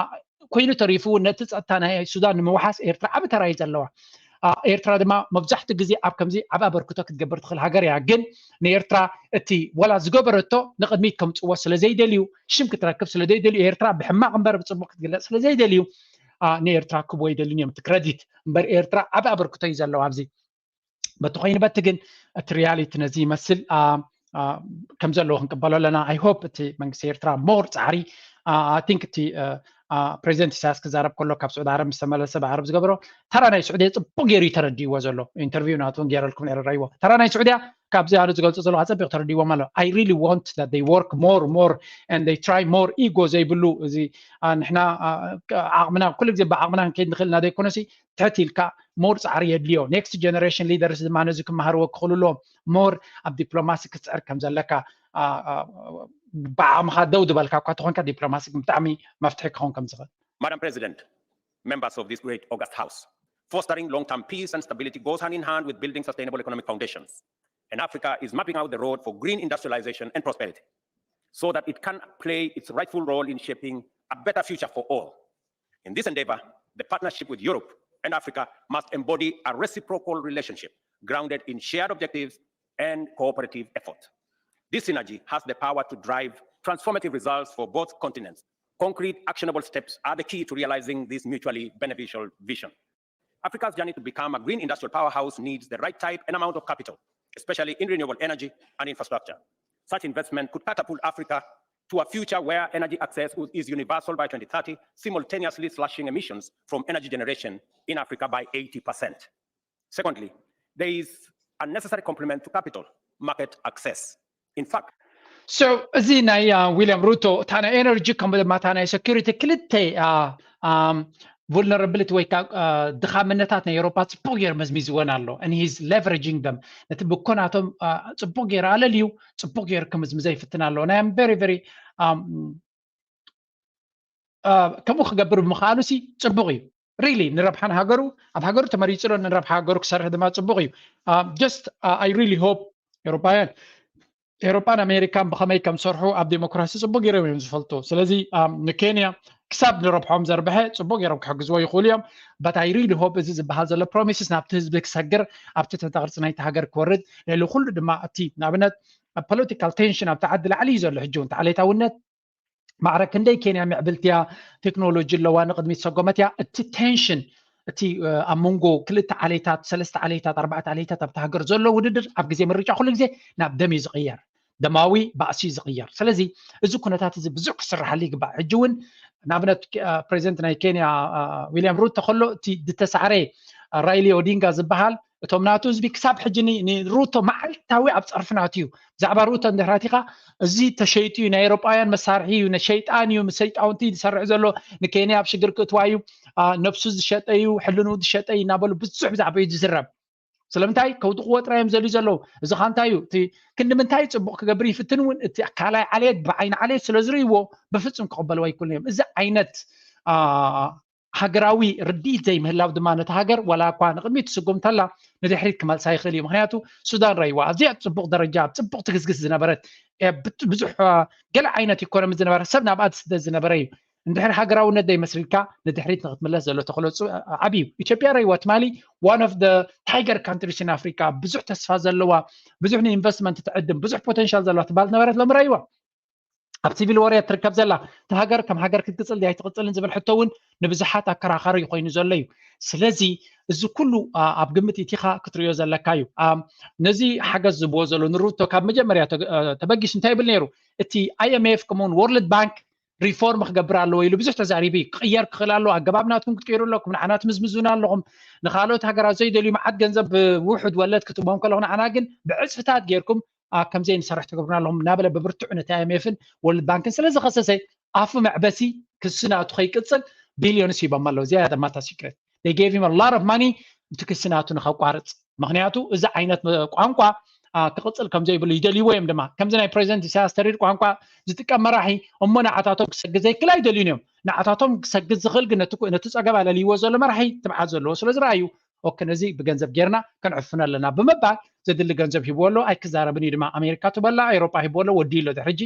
ኮይኑ ተሪፉ እውን ነቲ ፀጥታ ናይ ሱዳን ንምውሓስ ኤርትራ ዓብ ተራ እዩ ዘለዋ። ኤርትራ ድማ መብዛሕትኡ ግዜ ኣብ ከምዚ ዓብ ኣበርክቶ ክትገብር ትኽእል ሃገር እያ። ግን ንኤርትራ እቲ ወላ ዝገበረቶ ንቕድሚት ከምፅዎ ስለ ዘይደልዩ ሽም ክትረክብ ስለ ዘይደልዩ ኤርትራ ብሕማቕ እምበር ብፅቡቅ ክትግለፅ ስለ ዘይደልዩ ንኤርትራ ክብዎ ይደልን እዮም እቲ ክረዲት እምበር ኤርትራ ዓብ ኣበርክቶ እዩ ዘለዋ ኣብዚ። በቲ ኮይኑ በቲ ግን እቲ ሪያሊቲ ነዚ ይመስል ከም ዘለዎ ክንቅበሎ ኣለና። I hope እቲ መንግስቲ ኤርትራ ሞር ፃዕሪ I think እቲ ፕሬዚደንት ኢሳያስ ክዛረብ ከሎ ካብ ስዑዲ ዓረብ ምስ ተመለሰ ብዓረብ ዝገበሮ ተራ ናይ ስዑድያ ፅቡቅ ገይሩ እዩ ተረዲእዎ ዘሎ። ኢንተርቪው ናቱ እውን ገይረልኩም ነይረ ራይዎ ተራ ናይ ስዑድያ ካብዚ ኣነ ዝገልፆ ዘለኹ ኣፀቢቅ ተረዲእዎም ኣሎ። I really want that they work more more and they try more ኢጎ ዘይብሉ እዚ ንሕና ዓቕምና ኩሉ ግዜ ብዓቕምና ክንከይድ ንኽእል ኢና ዘይኮነሲ ትሕት ኢልካ ሞር ፃዕሪ የድልዮ። ኔክስት ጀነሬሽን ሊደርስ ድማ ነዚ ክመሃርዎ ክኽእሉ ኣለዎም። ሞር ኣብ ዲፕሎማሲ ክትፅዕር ከም ዘለካ ብዓቕምኻ ደው ዝበልካ እኳ ተኾንካ ዲፕሎማሲ ግን ብጣዕሚ መፍትሒ ክኸውን ከም ዝኽእል። Madam President, members of this great August House, fostering long-term peace and stability goes hand in hand with building sustainable economic foundations. And Africa is mapping out the road for green industrialization and prosperity so that it can play its rightful role in shaping a better future for all. In this endeavor, the partnership with Europe and Africa must embody a reciprocal relationship grounded in shared objectives and cooperative effort. This synergy has the power to drive transformative results for both continents. Concrete, actionable steps are the key to realizing this mutually beneficial vision. Africa's journey to become a green industrial powerhouse needs the right type and amount of capital, especially in renewable energy and infrastructure. Such investment could catapult Africa to a future where energy access is universal by twenty thirty, simultaneously slashing emissions from energy generation in Africa by eighty percent. Secondly, there is a necessary complement to capital market access. In fact, So እዚ ናይ ዊልያም ሩቶ እታ ናይ ኤነርጂ ከምኡ ድማ እታ ናይ ሴኩሪቲ ክልተ vulnerability ወይ ከዓ ድኻምነታት ናይ ኤሮፓ ፅቡቅ ገይሩ መዝሚዝወን ኣሎ። And he's leveraging them። ነቲ ብኮናቶም ፅቡቅ ገይሩ ኣለልዩ፣ ፅቡቅ ገይሩ ክምዝምዘ ይፍትን ኣሎ። And I am very very ከምኡ ክገብር ብምኽኣሉ ሲ ፅቡቅ እዩ። Really ንረብሓ ንሃገሩ፣ ኣብ ሃገሩ ተመሪፁ ኣሎ፣ ንረብሓ ሃገሩ ክሰርሕ ድማ ፅቡቅ እዩ። Just I really hope ኤሮፓውያን ኤሮፓን ኣሜሪካን ብኸመይ ከም ዝሰርሑ ኣብ ዴሞክራሲ ፅቡቅ ገይሮም እዮም ዝፈልጡ። ስለዚ ንኬንያ ክሳብ ንረብሖም ዘርብሐ ፅቡቅ ገይሮም ክሕግዝዎ ይኽእሉ እዮም። But I really hope እዚ ዝበሃል ዘሎ promises ናብቲ ህዝቢ ክሰግር፣ ኣብ ትሕቲ ቅርፂ ናይቲ ሃገር ክወርድ፣ ልዕሊ ኩሉ ድማ እቲ ንኣብነት political tension ኣብቲ ዓዲ ላዕሊ እዩ ዘሎ። ሕጂ እውን ዓሌታውነት ማዕረ ክንደይ ኬንያ ምዕብልቲ እያ፣ ቴክኖሎጂ ኣለዋ፣ ንቕድሚት ሰጎመት እያ። እቲ ቴንሽን እቲ ኣብ መንጎ ክልተ ዓሌታት፣ ሰለስተ ዓሌታት፣ ኣርባዕተ ዓሌታት ኣብቲ ሃገር ዘሎ ውድድር ኣብ ግዜ ምርጫ ኩሉ ግዜ ናብ ደም እዩ ዝቕየር፣ ደማዊ ባእሲ እዩ ዝቕየር። ስለዚ እዚ ኩነታት እዚ ብዙሕ ክስርሓሉ ይግባእ። ሕጂ እውን ንኣብነት ፕሬዚደንት ናይ ኬንያ ዊልያም ሩቶ ከሎ እቲ ዝተሳዕረ ራይሊ ኦዲንጋ ዝበሃል እቶም ናቱ ህዝቢ ክሳብ ሕጂ ንሩቶ መዓልታዊ ኣብ ፀርፊ ናቱ እዩ። ብዛዕባ ሩቶ እንድሕራቲኻ እዚ ተሸይጡ እዩ፣ ናይ ኤሮጳውያን መሳርሒ እዩ፣ ንሸይጣን እዩ፣ ምስ ሰይጣውንቲ ዝሰርሕ ዘሎ፣ ንኬንያ ኣብ ሽግር ክእትዋ እዩ፣ ነብሱ ዝሸጠ እዩ፣ ሕልኑ ዝሸጠ እዩ እናበሉ ብዙሕ ብዛዕባ እዩ ዝዝረብ። ስለምንታይ ከውድቕዎ ጥራይ እዮም ዘልዩ ዘለዉ። እዚ ኻ እንታይ እዩ እቲ ክንዲ ምንታይ ፅቡቕ ክገብር ይፍትን እውን እቲ ካልኣይ ዓሌት ብዓይኒ ዓሌት ስለ ዝርእይዎ ብፍፁም ክቕበልዎ ኣይክእሉን እዮም። እዚ ዓይነት ሃገራዊ ርድኢት ዘይምህላው ድማ ነቲ ሃገር ዋላ እኳ ንቕድሚት ትስጉም እንተላ ንድሕሪት ክመልሳ ይኽእል እዩ። ምክንያቱ ሱዳን ረይዋ ኣብዚኣ ጽቡቕ ደረጃ ኣብ ጽቡቕ ትግስግስ ዝነበረት ብዙሕ ገለ ዓይነት ኢኮኖሚ ዝነበረ ሰብ ናብኣ ዝስደድ ዝነበረ እዩ። እንድሕር ሃገራውነት ዘይመስልካ ንድሕሪት ንክትምለስ ዘሎ ተኽእሎ ዓብዩ። ኢትዮጵያ ረይዋ ትማሊ one of the tiger countries in Africa ብዙሕ ተስፋ ዘለዋ ብዙሕ ንኢንቨስትመንት ትዕድም ብዙሕ ፖቴንሻል ዘለዋ ትበሃል ዝነበረት ሎሚ ረይዋ ኣብ ሲቪል ወር እያ ትርከብ ዘላ። እታ ሃገር ከም ሃገር ክትቅፅል ድያ ኣይትቕፅልን ዝብል ሕቶ እውን ንብዙሓት ኣከራኻሪ ኮይኑ ዘሎ እዩ። ስለዚ እዚ ኩሉ ኣብ ግምት ኢቲኻ ክትሪኦ ዘለካ እዩ። ነዚ ሓገዝ ዝብዎ ዘሎ ንሩቶ ካብ መጀመርያ ተበጊሱ እንታይ ይብል ነይሩ? እቲ ኣይኤምኤፍ ከምኡውን ወርልድ ባንክ ሪፎርም ክገብር ኣለዎ ኢሉ ብዙሕ ተዛሪቡ እዩ። ክቕየር ክኽእል ኣለዎ። ኣገባብ ናትኩም ክትቀይሩ ኣለኩም። ንዓና ትምዝምዙና ኣለኹም። ንካልኦት ሃገራት ዘይደልዩ መዓት ገንዘብ ብውሑድ ወለድ ክትቦም ከለኹ ንዓና ግን ብዕፅፍታት ጌርኩም ከምዘይ ንሰርሕ ትገብሩና ኣለኹም እናበለ ብብርትዑ ነቲ ኣይኤምኤፍን ወርልድ ባንክን ስለ ዝኸሰሰ ኣፉ መዕበሲ ክሲ ናቱ ከይቅፅል ቢልዮንስ ሂቦም ኣለዉ። እዚኣ እያ ማታ ሲክሬት። They gave him a lot of money እቲ ክሲ ናቱ ንኸቋርፅ። ምክንያቱ እዚ ዓይነት ቋንቋ ክቕፅል ከም ዘይብሉ ይደልይዎ እዮም ድማ። ከምዚ ናይ ፕሬዚደንት ኢሳያስ ተሪር ቋንቋ ዝጥቀም መራሒ እሞ ንዓታቶም ክሰግድ ዘይክእል ኣይደልዩን እዮም። ንዓታቶም ክሰግድ ዝኽእል ግን ነቲ ፀገም ኣለልይዎ ዘሎ መራሒ ትብዓት ዘለዎ ስለ ዝረኣዩ ኦኬ ነዚ ብገንዘብ ጌርና ከነዕፍኖ ኣለና ብምባል ዘድሊ ገንዘብ ሂብዎ ኣሎ። ኣይክዛረብን እዩ ድማ ኣሜሪካ ትበላ ኤሮጳ ሂብዎ ኣሎ። ወዲ ኣሎ ድሕሪ ሕጂ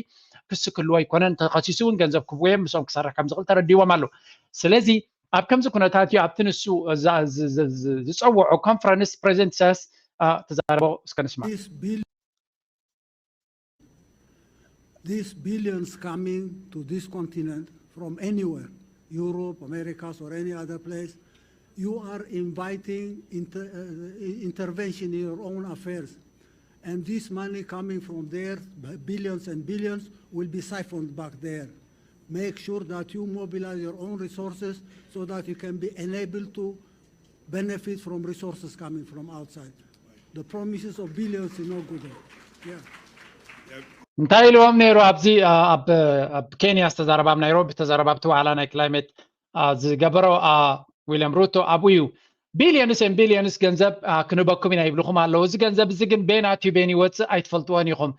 ክሲ ክህልዎ ኣይኮነን ተኸሲሱ እውን ገንዘብ ክህብዎ እዮም ምስኦም ክሰርሕ ከም ዝኽእል ተረዲዎም ኣሎ። ስለዚ ኣብ ከምዚ ኩነታት እዩ ኣብቲ ንሱ ዝፀውዖ ኮንፈረንስ ፕሬዚደንት ኢሳያስ ተዛረቦ እስከ ንስማ። These billions coming to this continent from anywhere, Europe, Americas, or any other place, you are inviting inter, uh, intervention in your own affairs. And this money coming from there, billions and billions, will be siphoned back there. Make sure that you mobilize your own resources so that you can be enabled to benefit from resources coming from outside. The promises of billions is not good. Yeah. እንታይ ኢልዎም ነይሩ ኣብዚ ኣብ ኬንያ ዝተዛረባ ኣብ ናይሮቢ ዝተዛረባ ኣብቲ ዋዕላ ናይ ክላይሜት ዝገበሮ ዊልያም ሩቶ ኣብኡ እዩ። ቢልዮንስ ን ቢልዮንስ ገንዘብ ክንህበኩም ኢና ይብልኹም ኣለዉ። እዚ ገንዘብ እዚ ግን ቤን ኣትዩ ቤን ይወፅእ ኣይትፈልጥዎን ኢኹም።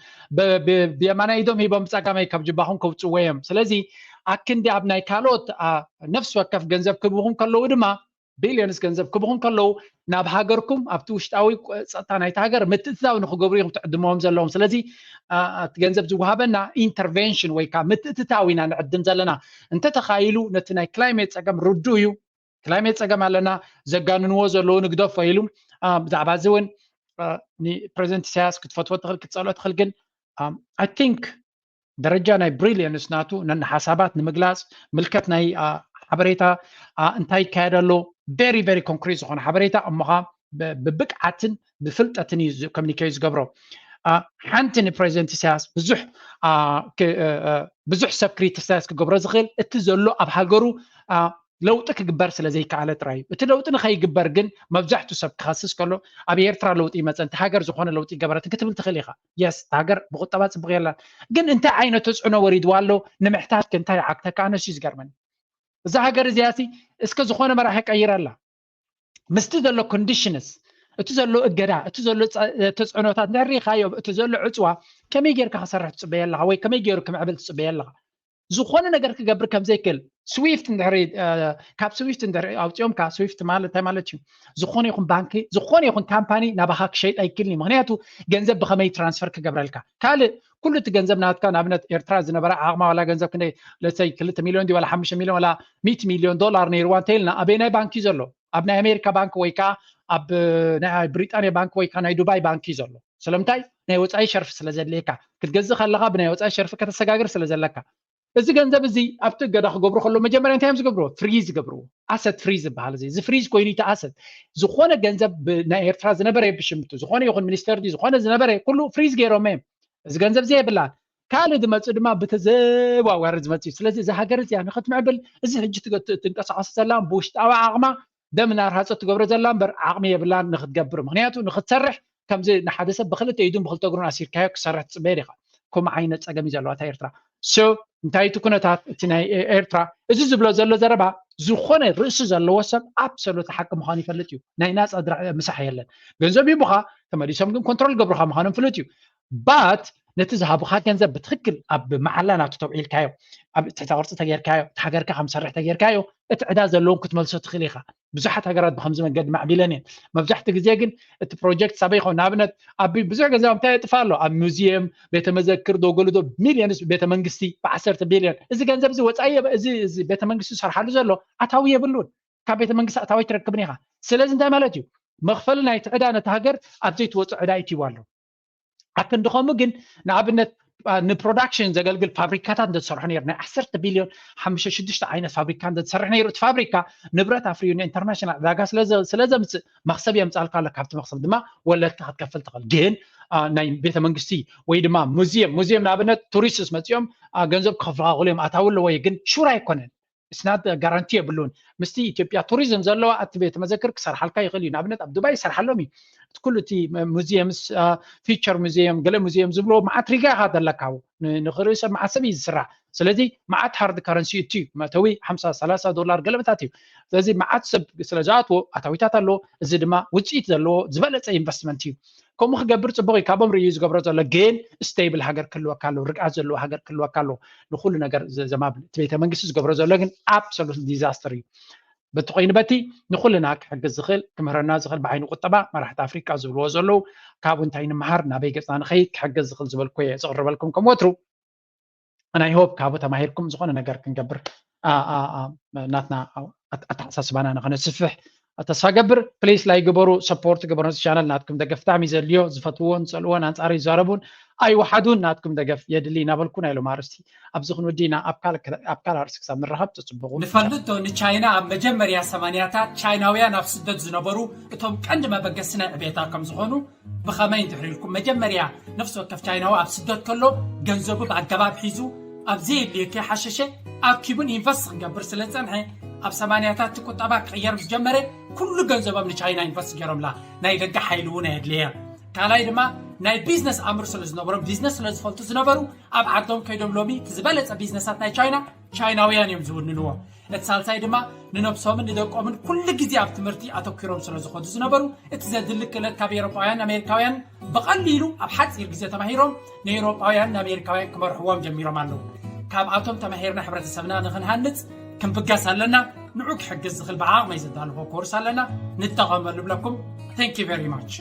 ብየማናይ ኢዶም ሂቦም ብፀጋማይ ካብ ጅባኹም ከውፅዎ እዮም። ስለዚ ኣክንዲ ኣብ ናይ ካልኦት ነፍሲ ወከፍ ገንዘብ ክህብኹም ከለዉ ድማ ቢልዮንስ ገንዘብ ክህብኹም ከለዉ ናብ ሃገርኩም ኣብቲ ውሽጣዊ ፀጥታ ናይቲ ሃገር ምትእትታው ንክገብሩ ኢኹም ትዕድምዎም ዘለዎም። ስለዚ እቲ ገንዘብ ዝወሃበና ኢንተርቬንሽን ወይ ከዓ ምትእትታው ኢና ንዕድም ዘለና። እንተተኻይሉ ነቲ ናይ ክላይሜት ፀገም ርዱ እዩ። ክላይሜት ፀገም ኣለና ዘጋንንዎ ዘለዉ ንግደፎ ኢሉ ብዛዕባ እዚ እውን ንፕሬዚደንት ኢሳያስ ክትፈትዎ ትኽእል ክትፀልኦ ትኽእል ግን I think ደረጃ ናይ ብሪሊየንስ ናቱ ነንሓሳባት ንምግላፅ ምልከት ናይ ሓበሬታ እንታይ ይካየድ ኣሎ very very concrete ዝኾነ ሓበሬታ እሞኻ ብብቅዓትን ብፍልጠትን እዩ ኮሚኒኬት ዝገብሮ። ሓንቲ ንፕሬዚደንት ኢሳያስ ብዙሕ ብዙሕ ሰብ ክሪቲሳይዝ ክገብሮ ዝኽእል እቲ ዘሎ ኣብ ሃገሩ ለውጢ ክግበር ስለ ዘይከኣለ ጥራይ እዩ። እቲ ለውጢ ንኸይግበር ግን መብዛሕቱ ሰብ ክኸስስ ከሎ ኣብ ኤርትራ ለውጢ ይመፀን እቲ ሃገር ዝኾነ ለውጢ ይገበረትን ክትብል ትኽእል ኢኻ። የስ እቲ ሃገር ብቁጠባ ፅቡቕ የላን ግን እንታይ ዓይነት ተፅዕኖ ወሪድዋ ኣሎ ንምሕታት ከ እንታይ ይዓግተካ ኣነሱ እዩ ዝገርመኒ። እዛ ሃገር እዚኣ ሲ እስከ ዝኾነ መራሒ ቀይረላ። ምስቲ ዘሎ ኮንዲሽንስ፣ እቲ ዘሎ እገዳ፣ እቲ ዘሎ ተፅዕኖታት እንድሕር ርኢኻዮ፣ እቲ ዘሎ ዕፅዋ ከመይ ጌርካ ክሰርሕ ትፅበየ ኣለኻ ወይ ከመይ ገይሩ ክምዕብል ትፅበየ ኣለኻ? ዝኾነ ነገር ክገብር ከም ዘይክእል ስዊፍት እንድሕሪ ካብ ስዊፍት እንድሕሪ ኣውፂኦምካ፣ ስዊፍት ማለት እንታይ ማለት እዩ? ዝኾነ ይኹን ባንኪ፣ ዝኾነ ይኹን ካምፓኒ ናባኻ ክሸይጥ ኣይክልኒ። ምክንያቱ ገንዘብ ብኸመይ ትራንስፈር ክገብረልካ? ካልእ ኩሉ እቲ ገንዘብ ናትካ፣ ንኣብነት ኤርትራ ዝነበረ ዓቕማ ዋላ ገንዘብ ክንደይ፣ ለሰይ ክልተ ሚሊዮን ድዩ ዋላ ሓሙሽተ ሚሊዮን ዋላ ሚእቲ ሚሊዮን ዶላር ነይርዋ እንተኢልና ኣበየናይ ባንክ እዩ ዘሎ? ኣብ ናይ ኣሜሪካ ባንክ ወይ ከዓ ኣብ ናይ ብሪጣንያ ባንክ ወይ ከዓ ናይ ዱባይ ባንክ እዩ ዘሎ። ስለምንታይ? ናይ ወፃኢ ሸርፊ ስለ ዘድልየካ፣ ክትገዝእ ከለካ ብናይ ወፃኢ ሸርፊ ከተሰጋግር ስለ ዘለካ። እዚ ገንዘብ እዚ ኣብቲ እገዳ ክገብሩ ከሎ መጀመርያ እንታይ እዮም ዝገብርዎ? ፍሪዝ ይገብርዎ። ኣሰት ፍሪዝ ዝበሃል እዚ እዚ ፍሪዝ ኮይኑ እቲ ኣሰት ዝኾነ ገንዘብ ብ- ናይ ኤርትራ ዝነበረ ብሽምቱ ዝኾነ ይኹን ሚኒስተር ድዩ ዝኾነ ዝነበረ ኩሉ ፍሪዝ ገይሮም እዮም። እዚ ገንዘብ እዚ የብላን። ካልእ ዝመፅእ ድማ ብተዘዋዋሪ ዝመፅእ እዩ። ስለዚ እዚ ሃገር እዚኣ ንክትምዕብል እዚ ሕጂ ትገ- ትንቀሳቐስ ዘላ ብውሽጣዊ ዓቕማ ደም እናርሃፀት ትገብሮ ዘላ እምበር ዓቕሚ የብላን ንክትገብር። ምክንያቱ ንክትሰርሕ ከምዚ ንሓደ ሰብ ብክልተ ኢዱን ብክልተ እግሩን ኣሲርካዮ ክሰርሕ ትፅበየ ዲኻ? ከምኡ ዓይነት ፀገም እዩ ዘለዋ እታ ኤርትራ። So እንታይ እቲ ኩነታት እቲ ናይ ኤርትራ እዚ ዝብሎ ዘሎ ዘረባ ዝኾነ ርእሲ ዘለዎ ሰብ ኣብሰሉት ሓቂ ምዃኑ ይፈልጥ እዩ። ናይ ናፃ ድራ- ምሳሕ የለን። ገንዘብ ይቡኻ ተመሊሶም ግን ኮንትሮል ገብሩኻ ምዃኖም ፍሉጥ እዩ። ባት ነቲ ዝሃቡኻ ገንዘብ ብትክክል ኣብ መዓላ ናቱ ተውዒልካዮ፣ ኣብ ትሕተ ቅርፂ ተጌርካዮ፣ እቲ ሃገርካ ከም ዝሰርሕ ተጌርካዮ፣ እቲ ዕዳ ዘለዎም ክትመልሶ ትኽእል ኢኻ። ብዙሓት ሃገራት ብከምዚ መንገዲ ማዕቢለን እየን። መብዛሕትኡ ግዜ ግን እቲ ፕሮጀክት ሳበይ ይኸውን? ንኣብነት ኣብ ብዙሕ ገንዘብ እንታይ የጥፋ ኣሎ? ኣብ ሙዚየም፣ ቤተ መዘክር፣ ዶጎልዶ ሚሊዮንስ፣ ቤተ መንግስቲ ብዓሰርተ ቢሊዮን። እዚ ገንዘብ እዚ ወፃኢ የብ- እዚ እዚ ቤተ መንግስቲ ዝሰርሓሉ ዘሎ ኣታዊ የብሉን። ካብ ቤተ መንግስቲ ኣታዊ ኣይትረክብን ኢኻ። ስለዚ እንታይ ማለት እዩ? መኽፈሊ ናይቲ ዕዳ ነቲ ሃገር ኣብ ዘይትወፅኦ ዕዳ ይእትይዋ ኣሎ። ኣክንዲ ከምኡ ግን ንኣብነት ንፕሮዳክሽን ዘገልግል ፋብሪካታት እንተዝሰርሑ ነይሩ ናይ ዓሰርተ ቢልዮን ሓሙሽተ ሽዱሽተ ዓይነት ፋብሪካ እንተዝሰርሕ ነይሩ እቲ ፋብሪካ ንብረት ኣፍርዩ ንኢንተርናሽናል ዕዳጋ ስለ ዘምፅእ መክሰብ የምፅኣልካ ኣሎ። ካብቲ መክሰብ ድማ ወለድካ ክትከፍል ትኽእል። ግን ናይ ቤተ መንግስቲ ወይ ድማ ሙዚየም ሙዚየም ንኣብነት ቱሪስትስ መፂኦም ገንዘብ ክኸፍልካ ክእሉ እዮም ኣታዊ ኣለዎ ግን ሹር ኣይኮነን። ስናት ጋራንቲ የብሉን። ምስቲ ኢትዮጵያ ቱሪዝም ዘለዋ ኣቲ ቤተ መዘክር ክሰርሓልካ ይኽእል እዩ። ንኣብነት ኣብ ዱባይ ይሰርሓሎም እዩ። እቲ ኩሉ እቲ ሙዚየምስ ፊቸር ሙዚየም ገለ ሙዚየም ዝብሎ መዓት ሪጋ ኢኻ ዘለካ ንክርኢ ሰብ መዓት ሰብ እዩ ዝስራሕ። ስለዚ መዓት ሃርድ ካረንሲ እቲ እዩ መእተዊ ሓምሳ ሰላሳ ዶላር ገለመታት እዩ። ስለዚ መዓት ሰብ ስለ ዝኣትዎ ኣታዊታት ኣለዎ። እዚ ድማ ውፅኢት ዘለዎ ዝበለፀ ኢንቨስትመንት እዩ። ከምኡ ክገብር ፅቡቅ እዩ። ካብኦም ርእዩ ዝገብሮ ዘሎ ግን ስቴብል ሃገር ክህልወካ ኣለዎ። ርግኣት ዘለዎ ሃገር ክህልወካ ኣለዎ። ንኩሉ ነገር ዘማብል እቲ ቤተ መንግስቲ ዝገብሮ ዘሎ ግን ኣብሶሉት ዲዛስተር እዩ። በቲ ኮይኑ በቲ ንኩልና ክሕግዝ ዝኽእል ክምህረና ዝኽእል ብዓይኒ ቁጠባ መራሕቲ ኣፍሪቃ ዝብልዎ ዘለዉ ካብኡ እንታይ ንምሃር ናበይ ገፅና ንኸይድ ክሕግዝ ዝኽእል ዝበልኩ እየ ዘቕርበልኩም ከም ወትሩ ናይ ሆፕ ካብኡ ተማሂርኩም ዝኾነ ነገር ክንገብር ናትና ኣተሓሳስባና ንኸነስፍሕ ተስፋ ገብር። ፕሊስ ላይ ግበሩ ሰፖርት ግበሩ ነዚ ቻነል ናትኩም ደገፍ ብጣዕሚ ዘድልዮ ዝፈትውዎን ዝፀልዎን ኣንፃር ይዛረቡን ኣይወሓዱን ናትኩም ደገፍ የድሊ እናበልኩ ናይ ሎም ኣርስቲ ኣብዚ ክንወዲ ኢና ኣብ ካል ኣርስቲ ክሳብ ንረኸብ ተፅብቑ። ንፈልጦ ንቻይና ኣብ መጀመርያ ሰማንያታት ቻይናውያን ኣብ ስደት ዝነበሩ እቶም ቀንዲ መበገሲ ናይ ዕቤታ ከም ዝኾኑ ብኸመይ እንድሕር ኢልኩም መጀመርያ ነፍሲ ወከፍ ቻይናዊ ኣብ ስደት ከሎ ገንዘቡ ብኣገባብ ሒዙ ኣብ ዘየድልዮ ከይሓሸሸ ኣኪቡን ኢንቨስት ክገብር ስለ ዝጸንሐ ኣብ ሰማንያታት እቲ ቁጠባ ክቕየር ምስ ጀመረ ኩሉ ገንዘቦም ንቻይና ኢንቨስት ገይሮምላ። ናይ ደገ ሓይሊ እውን ኣየድለየ። ካልኣይ ድማ ናይ ቢዝነስ ኣምር ስለ ዝነበሮም ቢዝነስ ስለ ዝፈልጡ ዝነበሩ ኣብ ዓዶም ከይዶም ሎሚ እቲ ዝበለጸ ቢዝነሳት ናይ ቻይና ቻይናውያን እዮም ዝውንንዎ። እቲ ሳልሳይ ድማ ንነብሶምን ንደቆምን ኩሉ ግዜ ኣብ ትምህርቲ ኣተኪሮም ስለ ዝኾዱ ዝነበሩ እቲ ዘድሊ ክእለት ካብ ኤሮጳውያን ኣሜሪካውያን ብቐሊሉ ኣብ ሓፂር ግዜ ተማሂሮም ንኤሮጳውያን ንኣሜሪካውያን ክመርሕዎም ጀሚሮም ኣለዉ። ካብኣቶም ተማሂርና ሕብረተሰብና ንክንሃንፅ ክንብገስ ኣለና። ንዑ ክሕግዝ ዝኽእል ብዓቕመይ ዘዳልኾ ኮርስ ኣለና ንጠቐመሉ ብለኩም። Thank you very much።